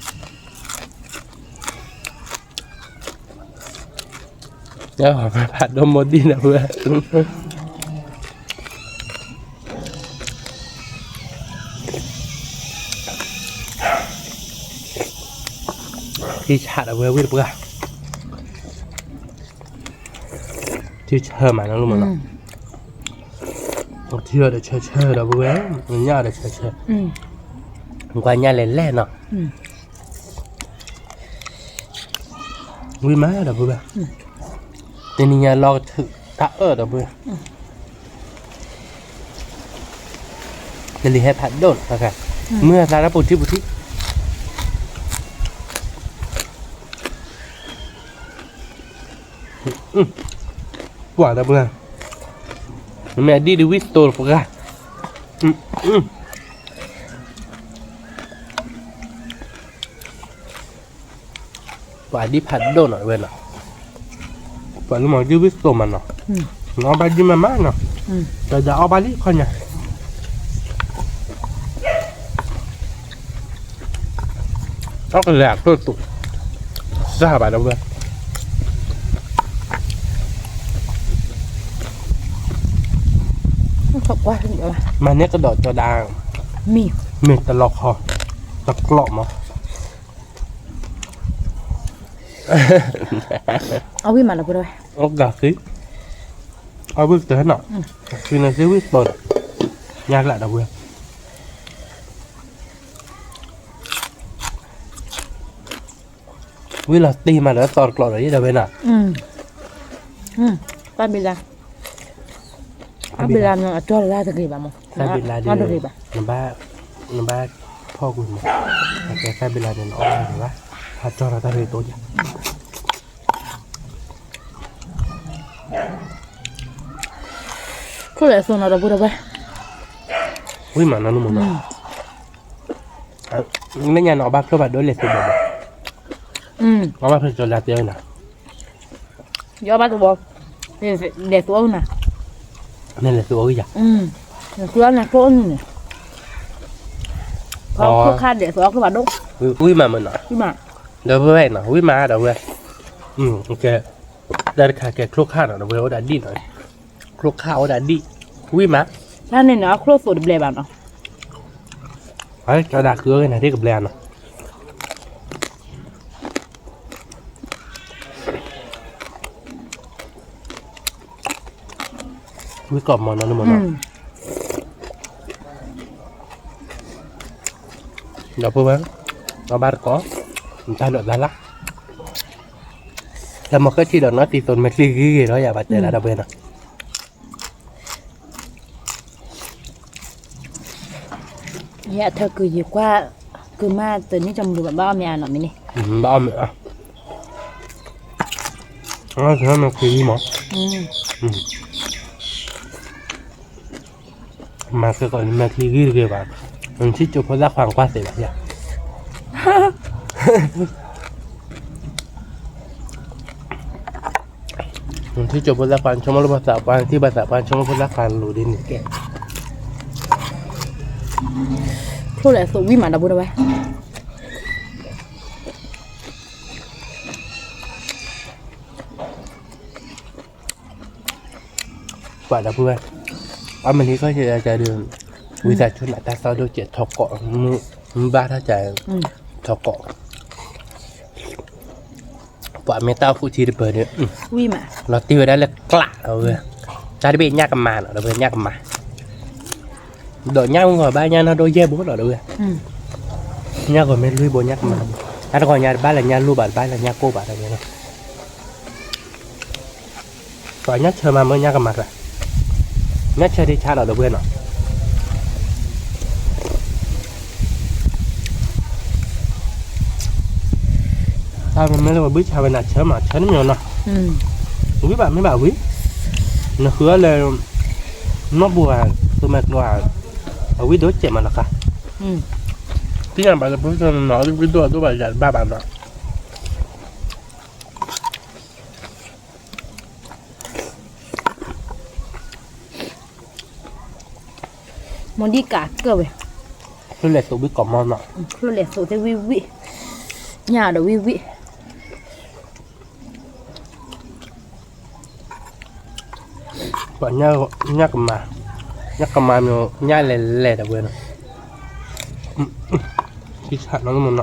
ျိၣ်နီၤဒီပုၢ်ဒီဝဲၢ်, ဝံၣ်ဖဲညါ ဖးဒိၣ်မိၢ်ဒံၣ်ဒီပုၢ်ဝဲၢ်, ထံဆးဒီပုၢ်ဝဲၢ် ဝံၣ်တပှၢ်, ထံဆၢမးနီၤ လၢမနီၤ, ထံအီၤဒီးဆၢဆၢဒီပုၢ်ဝဲၢ်, ညၣ်အီၤဒီးဆၢဆၢ, ကွၢ်ညၣ်လဲၤလဲၣ်နီၤ. ဝံၣ်မးဒီပုၢ်ဝဲၢ်, တနံၤညါလီကထုးတၢ်အၢၣ်ဒီပုၢ်ဝဲၢ်, ကလံၤဟဲဖးဒိၣ်နီၤ, မုၢ်ဟဲဖျါထီၣ်ပူၤထံပူၤထံ, ပှၤဒီပုၢ်ဝဲၢ်, မ့ၢ်အဒံၣ်ဒုးဝံၣ်စတိၤပှၢ်, ပှၤဒံၣ်ဖးဒိၣ်နီၤဝဲနီၤ, ပှၤလၢမၤဒံၣ်ဝံၣ်စတိၤမးနီၤ, နအီၣ်ဘၣ်ဒံၣ်မးမးနီၤ, ဒီးအီၣ်ဘၣ်လံခီညါ, အီၣ်ကလဲၤအကျိၣ်တူာ်, စၢ်ဘၣ်ဒီပုၢ်ဝဲၢ်, မၤန့ၢ်ကဒီးကၠီဒါ, မ့ၢ်တလီၤခီ, တကျိးမး, အဝံၣ်မးလီၤပုၢ်ဝဲၢ်, အီၣ်ကသံ, အဝံၣ်ကတၢၢ်နီၤ, သံနသ့ဝံၣ်စတိၤ, ညါကျးဒီပုၢ်ဝဲၢ် ဝံၣ်လီၤတံၢ်မးဒီးသီတကျိးဒီးယဲဒီးဝဲနီၤ, တၢ်ဘံလါ, တၢ်ဘံလါန့ၣ်အကၠီလၢတဂ့ၤဘၣ်မး, တၢ်ဘံလါဒ်, နဘၣ်ဖီၣ်ကွံာ်မး, တၢ်ဘံလါန့ၣ်နအီၣ်တဂ့ၤဘၣ်, ဟးကၠီလီၤတၢ်ရ့ၤတိယါ ချိၣ်လဲၤအသိးနီၤဒီပုၢ်ဒီဝဲၢ်, ဝံၣ်မးနီၤ နမ့ၢ်ညါန့ၣ် အီၣ်ဘၣ်ချိၣ်ဖးဒိၣ်လဲၤသိးဘၣ်, အီၣ်ဘၣ်ဖဲကၠီလါတဲဝဲနီၤ, ယအီၣ်ဘၣ်တဝီ, လဲၤသိးအီၣ်နၤ, နလဲၤသိးအီၣ်ယၤ, နသိးနၤချိၣ်အီၣ်နုၢ်န့ၣ်, ချိၣ်ခါလဲၤသိးအီၣ်ချိၣ်ဖးဒိၣ်, ဝံၣ်မးမ့ၢ်နီၤ, ဒီပုၢ်ဝဲၢ်နီၤ ဝံၣ်မးဒီပုၢ်ဝဲၢ်, ကဲ, တၢ်တခါကဲချိၣ်ခါနီၤ ဒီပုၢ်ဝဲၢ်အိၣ်ဒၣ်ဒံၣ်နီၤ, ချိၣ်ခါအိၣ်ဒၣ်ဒံၣ်, ဝံၣ်မး, တၢ်န့ၣ်န့ၣ် အချိၣ်သိးတဘျဲးဘၣ်နီၤ, ကၠီဒၣ်ဃုအီၣ်က့ၤနၤဒ်ကဘျဲးနီၤ, ဝံၣ်ကီးမီၤနီၤ နမီၤနီၤ, ဒီပုၢ်ဝဲၢ်, အဘၣ်တကိး, နတၢ်ဒိးတၢ်လၢ်, တၢ်မီၤဃဲထံဒီးနီၢ်သံသိး နမဲာ်ချံဂ့ၤဂ့ၤလီၤ ယၤဘၣ်တဲဒၣ်ဒီပုၢ်ဝဲၢ်နီၤ. ယဲအထၢကုၤယံၤကွၢ်, ကုၤမးတနံၣ်ကမူၤဘၣ် ဘၣ်အီၣ်မ့ၢ်အါနီၤမ့ၢ်န့ၣ်, ဘၣ်အီၣ်မ့ၢ်အါ, အမဲာ်ချံဂ့ၤမး, မၤကဲကီးနမဲာ်ချံဂ့ၤတဂ့ၤဘၣ်, နထံၣ်ကၠိဖိသၣ်ခွါကွၢ်သ့ဘၣ်ယၤ. နထံၣ်ကၠိဖိသၣ်ခွါ နဆိကမိၣ်လၢပှၤသးပှၢ် နထံၣ်ပှၤသးပှၢ် နဆိကမိၣ်ဖိသၣ်ခွါလိၤဒ်န့ၣ်ကဲ, ချိၣ်လဲၤသိးဝံၣ်မးဒီပုၢ်ဝဲၢ်. ပှၤဒီပုၢ်ဝဲၢ်, အမ့ၢ်လံခီၣ်ဆဲးဒုး, ဝံသးစူၤနးတၢ်သီဒိၣ်စဲးထီၣ်ကိး, မုၢ်ဘၣ်ထီၣ်ကး, ထီၣ်ကိး, ပှၤမ့ၢ်တၢ်အိၣ်ဖှိၣ်ထံတပၢၤဒီး, လီၤတံၢ်ဝဲဒၣ်လၢကျးဒီပုၢ်ဝဲၢ်, တၢ်တဘ့ၣ်ညၣ်ကမၤနီၤ ဒီပုၢ်ဝဲၢ် ညၣ်ကမၤ, ဒီးညၣ်မုၢ်ဂီၤဘၣ်ညၣ်နီၢ်ဒိၣ်ယဲၢ်ဘိလီၤဒီပုၢ်ဝဲၢ်, ညၣ်ဂီၤမ့ၢ်လွံၢ်ဘိညၣ်ကမၤ, တၢ်တဂီၤညါတဘၣ်လၢညၣ်လိၣ်ဘၣ် တဘၣ်လၢညၣ်ကိၢ်ဘၣ်ဒီပုၢ်ဝဲၢ်နီၤ. ပှၤညၣ်ဆၢမးမ့ၢ်ညၣ်ကမၤကျါ, ညၣ်ဆၢဒံးဆါလီၤဒီပုၢ်ဝဲၢ်နီၤ. တၢ်မ့မ့ၢ်လၢပှၤဘုၣ်ဆါဝဲနၤဆၢမး ဆၢတမံၤနီၤ, ဝံၣ်ဘၣ်မ့ၢ်ဘၣ်ဝံၣ်, နဃုအီၤလၢ နီၢ်ပူၤဧါ, သုမဲာ်ကျိဧါ, အဝံၣ်ဒိၣ်စဲးမးလီၤဃါ, သ့ၣ်ညါဘၣ်လၢပှၤနီၤ ဝံၣ်ဒိၣ်အဒိၣ်ဘၣ်ယၤတဘၣ်ဘၣ်နီၤ. မီၤဒံကးကၢၢ်ဝဲ, ချိၣ်လဲၤသိးဝံၣ်ကီးမီၤနီၤ, ချိၣ်လဲၤသိးသ့ၣ်ဝံၣ်ဝံၣ်, ညၣ်ဒီးဝံၣ်ဝံၣ်. ပှၤညၣ်ကမၤ, ညၣ်ကမၤမ့ၢ်ညၣ်လဲၤလဲၤဒီပုၢ်ဝဲၢ်နီၤ, ထံဆးနီၤမ့ၢ်နီၤ.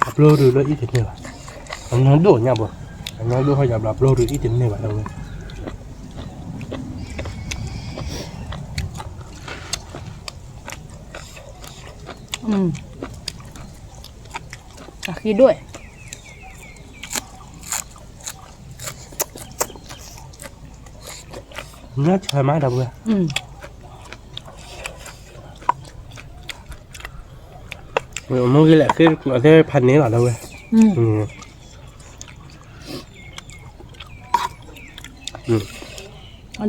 အပျိၢ်ဒုးလၢအံၣ်တန့ၢ်ဘၣ်, အနီၢ်ဒိၣ်ညၣ်ဘိ, အနီၢ်ဒိၣ်ဟီယၤဘျီ အပျိၢ်ဒုးအံၣ်တန့ၢ်ဘၣ်ဒီပုၢ်ဝဲၢ်. အဃံဒိၣ်, ညၣ်ဆၢမးဒီပုၢ်ဝဲၢ်, မ့ၢ်ဂ့ၤလဲၣ်ဃ့လီၤသ့ၣ်ဖးန့ၣ်လီၤဒီပုၢ်ဝဲၢ်. ဒ်ဝံၣ်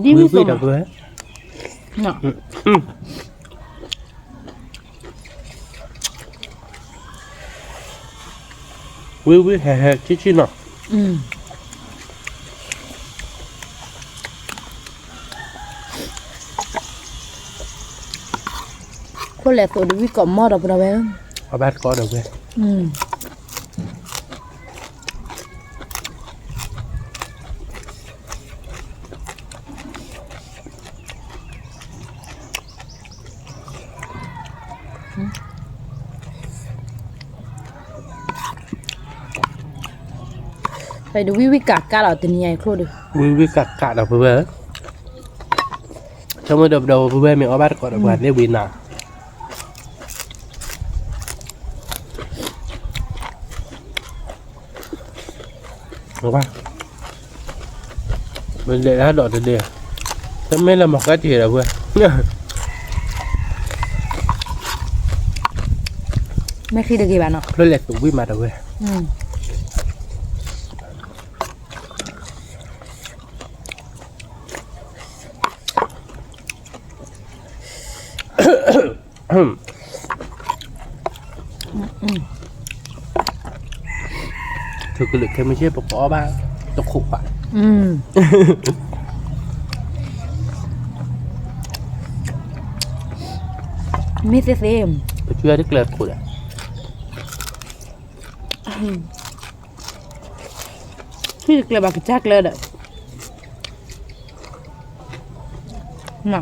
သိးမး, ဝံၣ်ဝံၣ်ဟဲဟဲဆံၣ်ဆံၣ်နီၤ. ခိၣ်လဲၤသိးဒီးဝံၣ်ကီးမီၤဒီပုၢ်ဝဲၢ်, အဘၣ်တကိးဒီပုၢ်ဝဲၢ်. ဝံၣ်ဝံၣ်ကးကးလီၤတနံၤအံၤချိၣ်ဒီး, ဝံၣ်ဝံၣ်ကးကးဒီပုၢ်ဝဲၢ်, ဆိကမိၣ်ဒီပုၢ်ဝဲၢ်မ့ၢ်အီၣ်ဘၣ်တကိးဒီးပှၤသ့ၣ်ဝံၤနၤ ပလဲၤတၢ်ဒီးတဒ့, တမ့ၢ်လၢမၤဃဲတ့ၢ်ဒီပုၢ်ဝဲၢ်, မ့ၢ်ဃံတဂ့ၤဘၣ်နီၤ, ဖျၢၣ်လဲၤသူးဝံၣ်မးဒီပုၢ်ဝဲၢ်. ထုးကလုာ်ခဲမုၢ်ဆ့ၣ် ပကအီၣ်ဘၣ်တခိးဘၣ်, မ့ၢ်သ့သ့, ပကွၢ်တကျၢၤတခိးဒီး, ထွံၣ်တကျၢၤဘၣ်ကစၢ်ကျၢၤဒီး န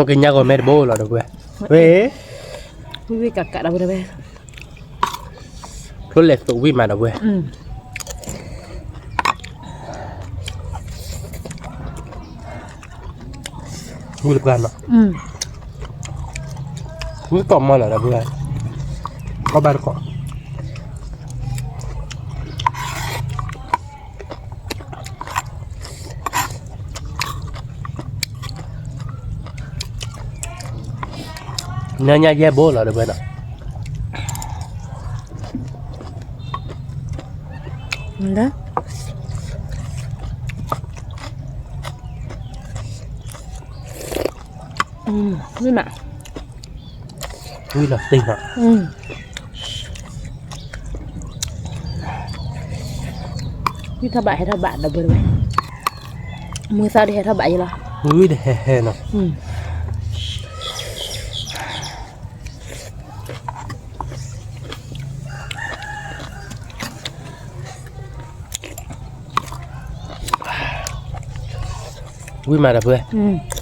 ကညါဂီၤမဲတဘိလီၤဒီပုၢ်ဝဲၢ်, ဝဲ, ဝံၣ်ဝံၣ်ကးကးဒီပုၢ်ဝဲၢ်, ချိၣ်လဲၤသိးဝံၣ်မးဒီပုၢ်ဝဲၢ်, ဝံၣ်တပှၢ်နီၤ, ဝံၣ်တကိးမီၤလီၤဒီပုၢ်ဝဲၢ်, အီၣ်ဘၣ်တကိး နညါယဲၢ်ဘိလီၤဒီပုၢ်ဝဲၢ်နီၤ, ဝံၣ်မး, ဝံၣ်လီၤတ့ၢ်နီၤ, ဝံၣ်ထီၣ်ဘးဟဲထီၣ်ဘးဒီပုၢ်ဝဲၢ်, မုၢ်သၣ်ဒုးဟဲထီၣ်ဘးယဲလီၤ, ဝံၣ်တဟဲဟဲနီၤ. ဝံၣ်မးဒီပုၢ်ဝဲၢ်,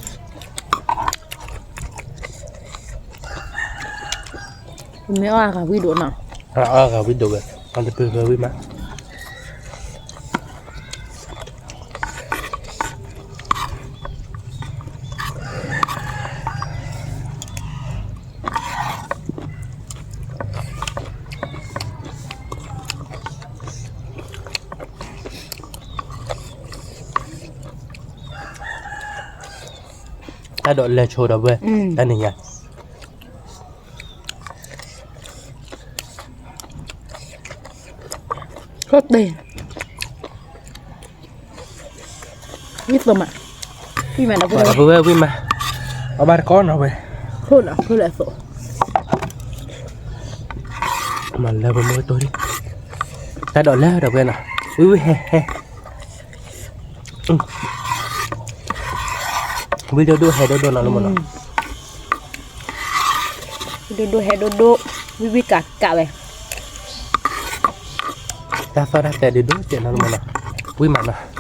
မ့ၢ်အီၣ်ဂၤဝံၣ်ဒိၣ်နီၤ, အီၣ်ဂၤဝံၣ်ဒိၣ်ဝဲ, အတပုၢ်ဝဲၢ်ဝံၣ်မး တၢ်ဒိးလဲၤဆိဒီပုၢ်ဝဲၢ်, တၢ်နံၤညါ ဝံၣ်မးဒီပုၢ်ဝဲၢ်, ဝံၣ်မး, အီၣ်ဘၣ်တကိးနီၤဝဲ, မၤလၢပမိၢ်ကတိၤ, တၢ်ဒိးလဲၤဒီပုၢ်ဝဲၢ်နီၤ, ဝံၣ်ဝံၣ်ဟဲဟဲ ဝံၣ်ဒိၣ်ဒိၣ်ဟဲဒိၣ်ဒိၣ်နီၤလၢမနီၤ, ဝံၣ်ဒိၣ်ဒိၣ်ဟဲဒိၣ်ဒိၣ်, ဝံၣ်ဝံၣ်ကးကးဝဲ, တၢ်သီၣ်တၢ်တဲဒိၣ်ဒိၣ်တဲနီၤလၢမနီၤ, ဝံၣ်မးနီၤ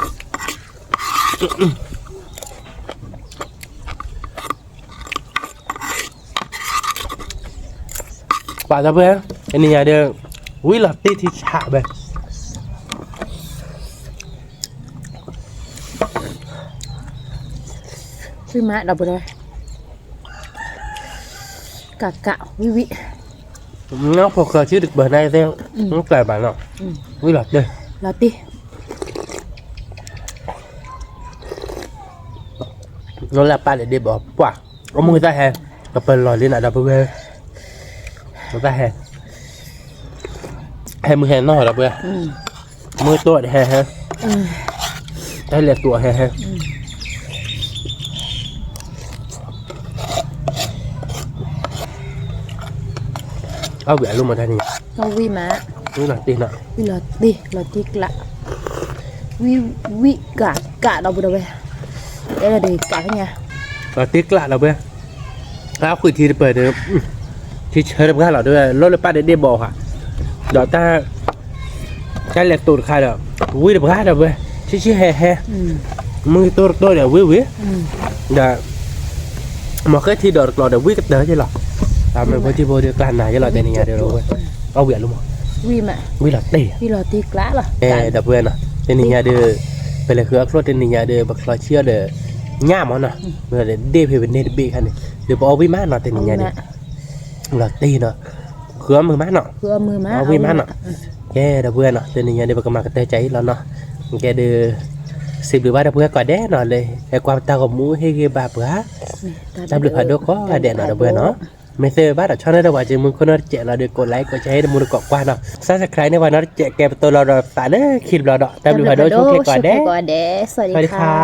ပှၤဒီပုၢ်ဝဲၢ်, တနံၤညါဒီး ဝံၣ်လီၤတ့ၢ်ထံဆးဘၣ်, ဝံၣ်မးဒီပုၢ်ဝဲၢ်, ကးကးဝံၣ်ဝံၣ်, ဖိၣ်ဃဲစုတကပၤန့ၣ်သ့ၣ်, ကျဲဘၣ်နီၤ, ဝံၣ်လီၤတ့ၢ်, လီၤတ့ၢ် လၢလၢပၢ်ဒီးဒ့ဘီပှၢ်, အမုၢ်တၢ်ဟဲ, ကပလီၤလံနၤဒီပုၢ်ဝဲၢ်, တၢ်ဟဲ, ဟဲမုၢ်ဟဲနီၢ်ဒီပုၢ်ဝဲၢ်, မုၢ်တိၢ်ဒီးဟဲဟဲ, တၢ်လဲၤသူအီၤဟဲဟဲ အီၣ်ဝံၣ်အလိၣ်မတၤန့ၣ်, အီၣ်ဝံၣ်မး, ဝံၣ်လီၤတ့ၢ်နီၤ, ဝံၣ်လီၤတ့ၢ်, လီၤတ့ၢ်ကျး, ဝံၣ်ဝံၣ်ကးကးဒီပုၢ်ဝဲၢ်, အဲၣ်ဒိးကးဖဲညါ, လီၤတ့ၢ်ကျးဒီပုၢ်ဝဲၢ်, အဃုထံတပၤဒီး, ထံဆၢတပှၢ်လီၤဒီး လီၢ်လၢပၢ်ဒီးဒ့ဘီဟး, ဒီးတၢ် တၢ်လဲၤတိာ်တခါဒီး, ဝံၣ်တပှၢ်ဒီပုၢ်ဝဲၢ်, ဆံးဆံးဟဲဟဲ, မုၢ်တိၢ်တတိၢ်ဒီးဝံၣ်ဝံၣ်, ဒီး, မ့ၢ်ဃ့ထံဒီးတကျိးဒီးဝံၣ်ကတၢၢ်ယဲလီၤ, တၢ်မ့ၢ်ဖိထံဖိဒီးကျါနၤယဲလီၤ တနံၤညါဒီး, အီၣ်ဝံၣ်အလိၣ်မး, ဝံၣ်လီၤတ့ၢ်, ဒီပုၢ်ဝဲၢ်နီၤ, တနံၤညါဒီး, ပလဲၤဃုအီၣ်ချိၣ်တနံၤညါဒီး ပချီဆံးအီၤဒီး, ညၣ်မးနီၤ, မ့ၢ်ဒ့ၣ်ဖဲပန့ၢ်တဘ့ၣ်ခါန့ၣ်, ဒီးပအီၣ်ဝံၣ်မးနီၤ တနံၤညါန့ၣ် လီၤတ့ၢ်နီၤ, ဃုအီၣ်မုာ်မးနီၤ, အီၣ်ဝံၣ်မးနီၤ, ကဲဒီပုၢ်ဝဲၢ်နီၤ တနံၤညါဒီး ပကမၤကတၢၢ်ကၢအံၤလီၤနီၤ, ကဲဒီး, စံးဘျုးဘၣ်ဒီပုၢ်ဝဲၢ်ကိးဂၤဒဲးနီၤ လၢဟဲကွၢ်ပတၢ်ဂီၤမူဟ့ၣ်ဂံၢ်ဘါပှၤ, တၢ်ဘျုးဖးဒိၣ်ကိးဂၤဒဲးနီၤ ဒီပုၢ်ဝဲၢ်နီၤ, မ့ၢ်သ့ဘၣ်ဒီးဆီၣ်န့ၢ်ဒီးပှၤက့ၤမုၢ်ခိၣ်နီတစဲးလီၤဒီး ကိး like ကိး share ဒီးမူတကိးကွၢ်နီၤ subscribe န့ၢ်ပှၤနီတစဲး ကဲပတိၢ်လီၤဒီးသးလၢခံတဘျီဒီး တၢ်ဘျုးဖးဒိၣ်ဆိၣ်ဂ့ၤကိးဂၤဒဲး, စဝၤဒံခါ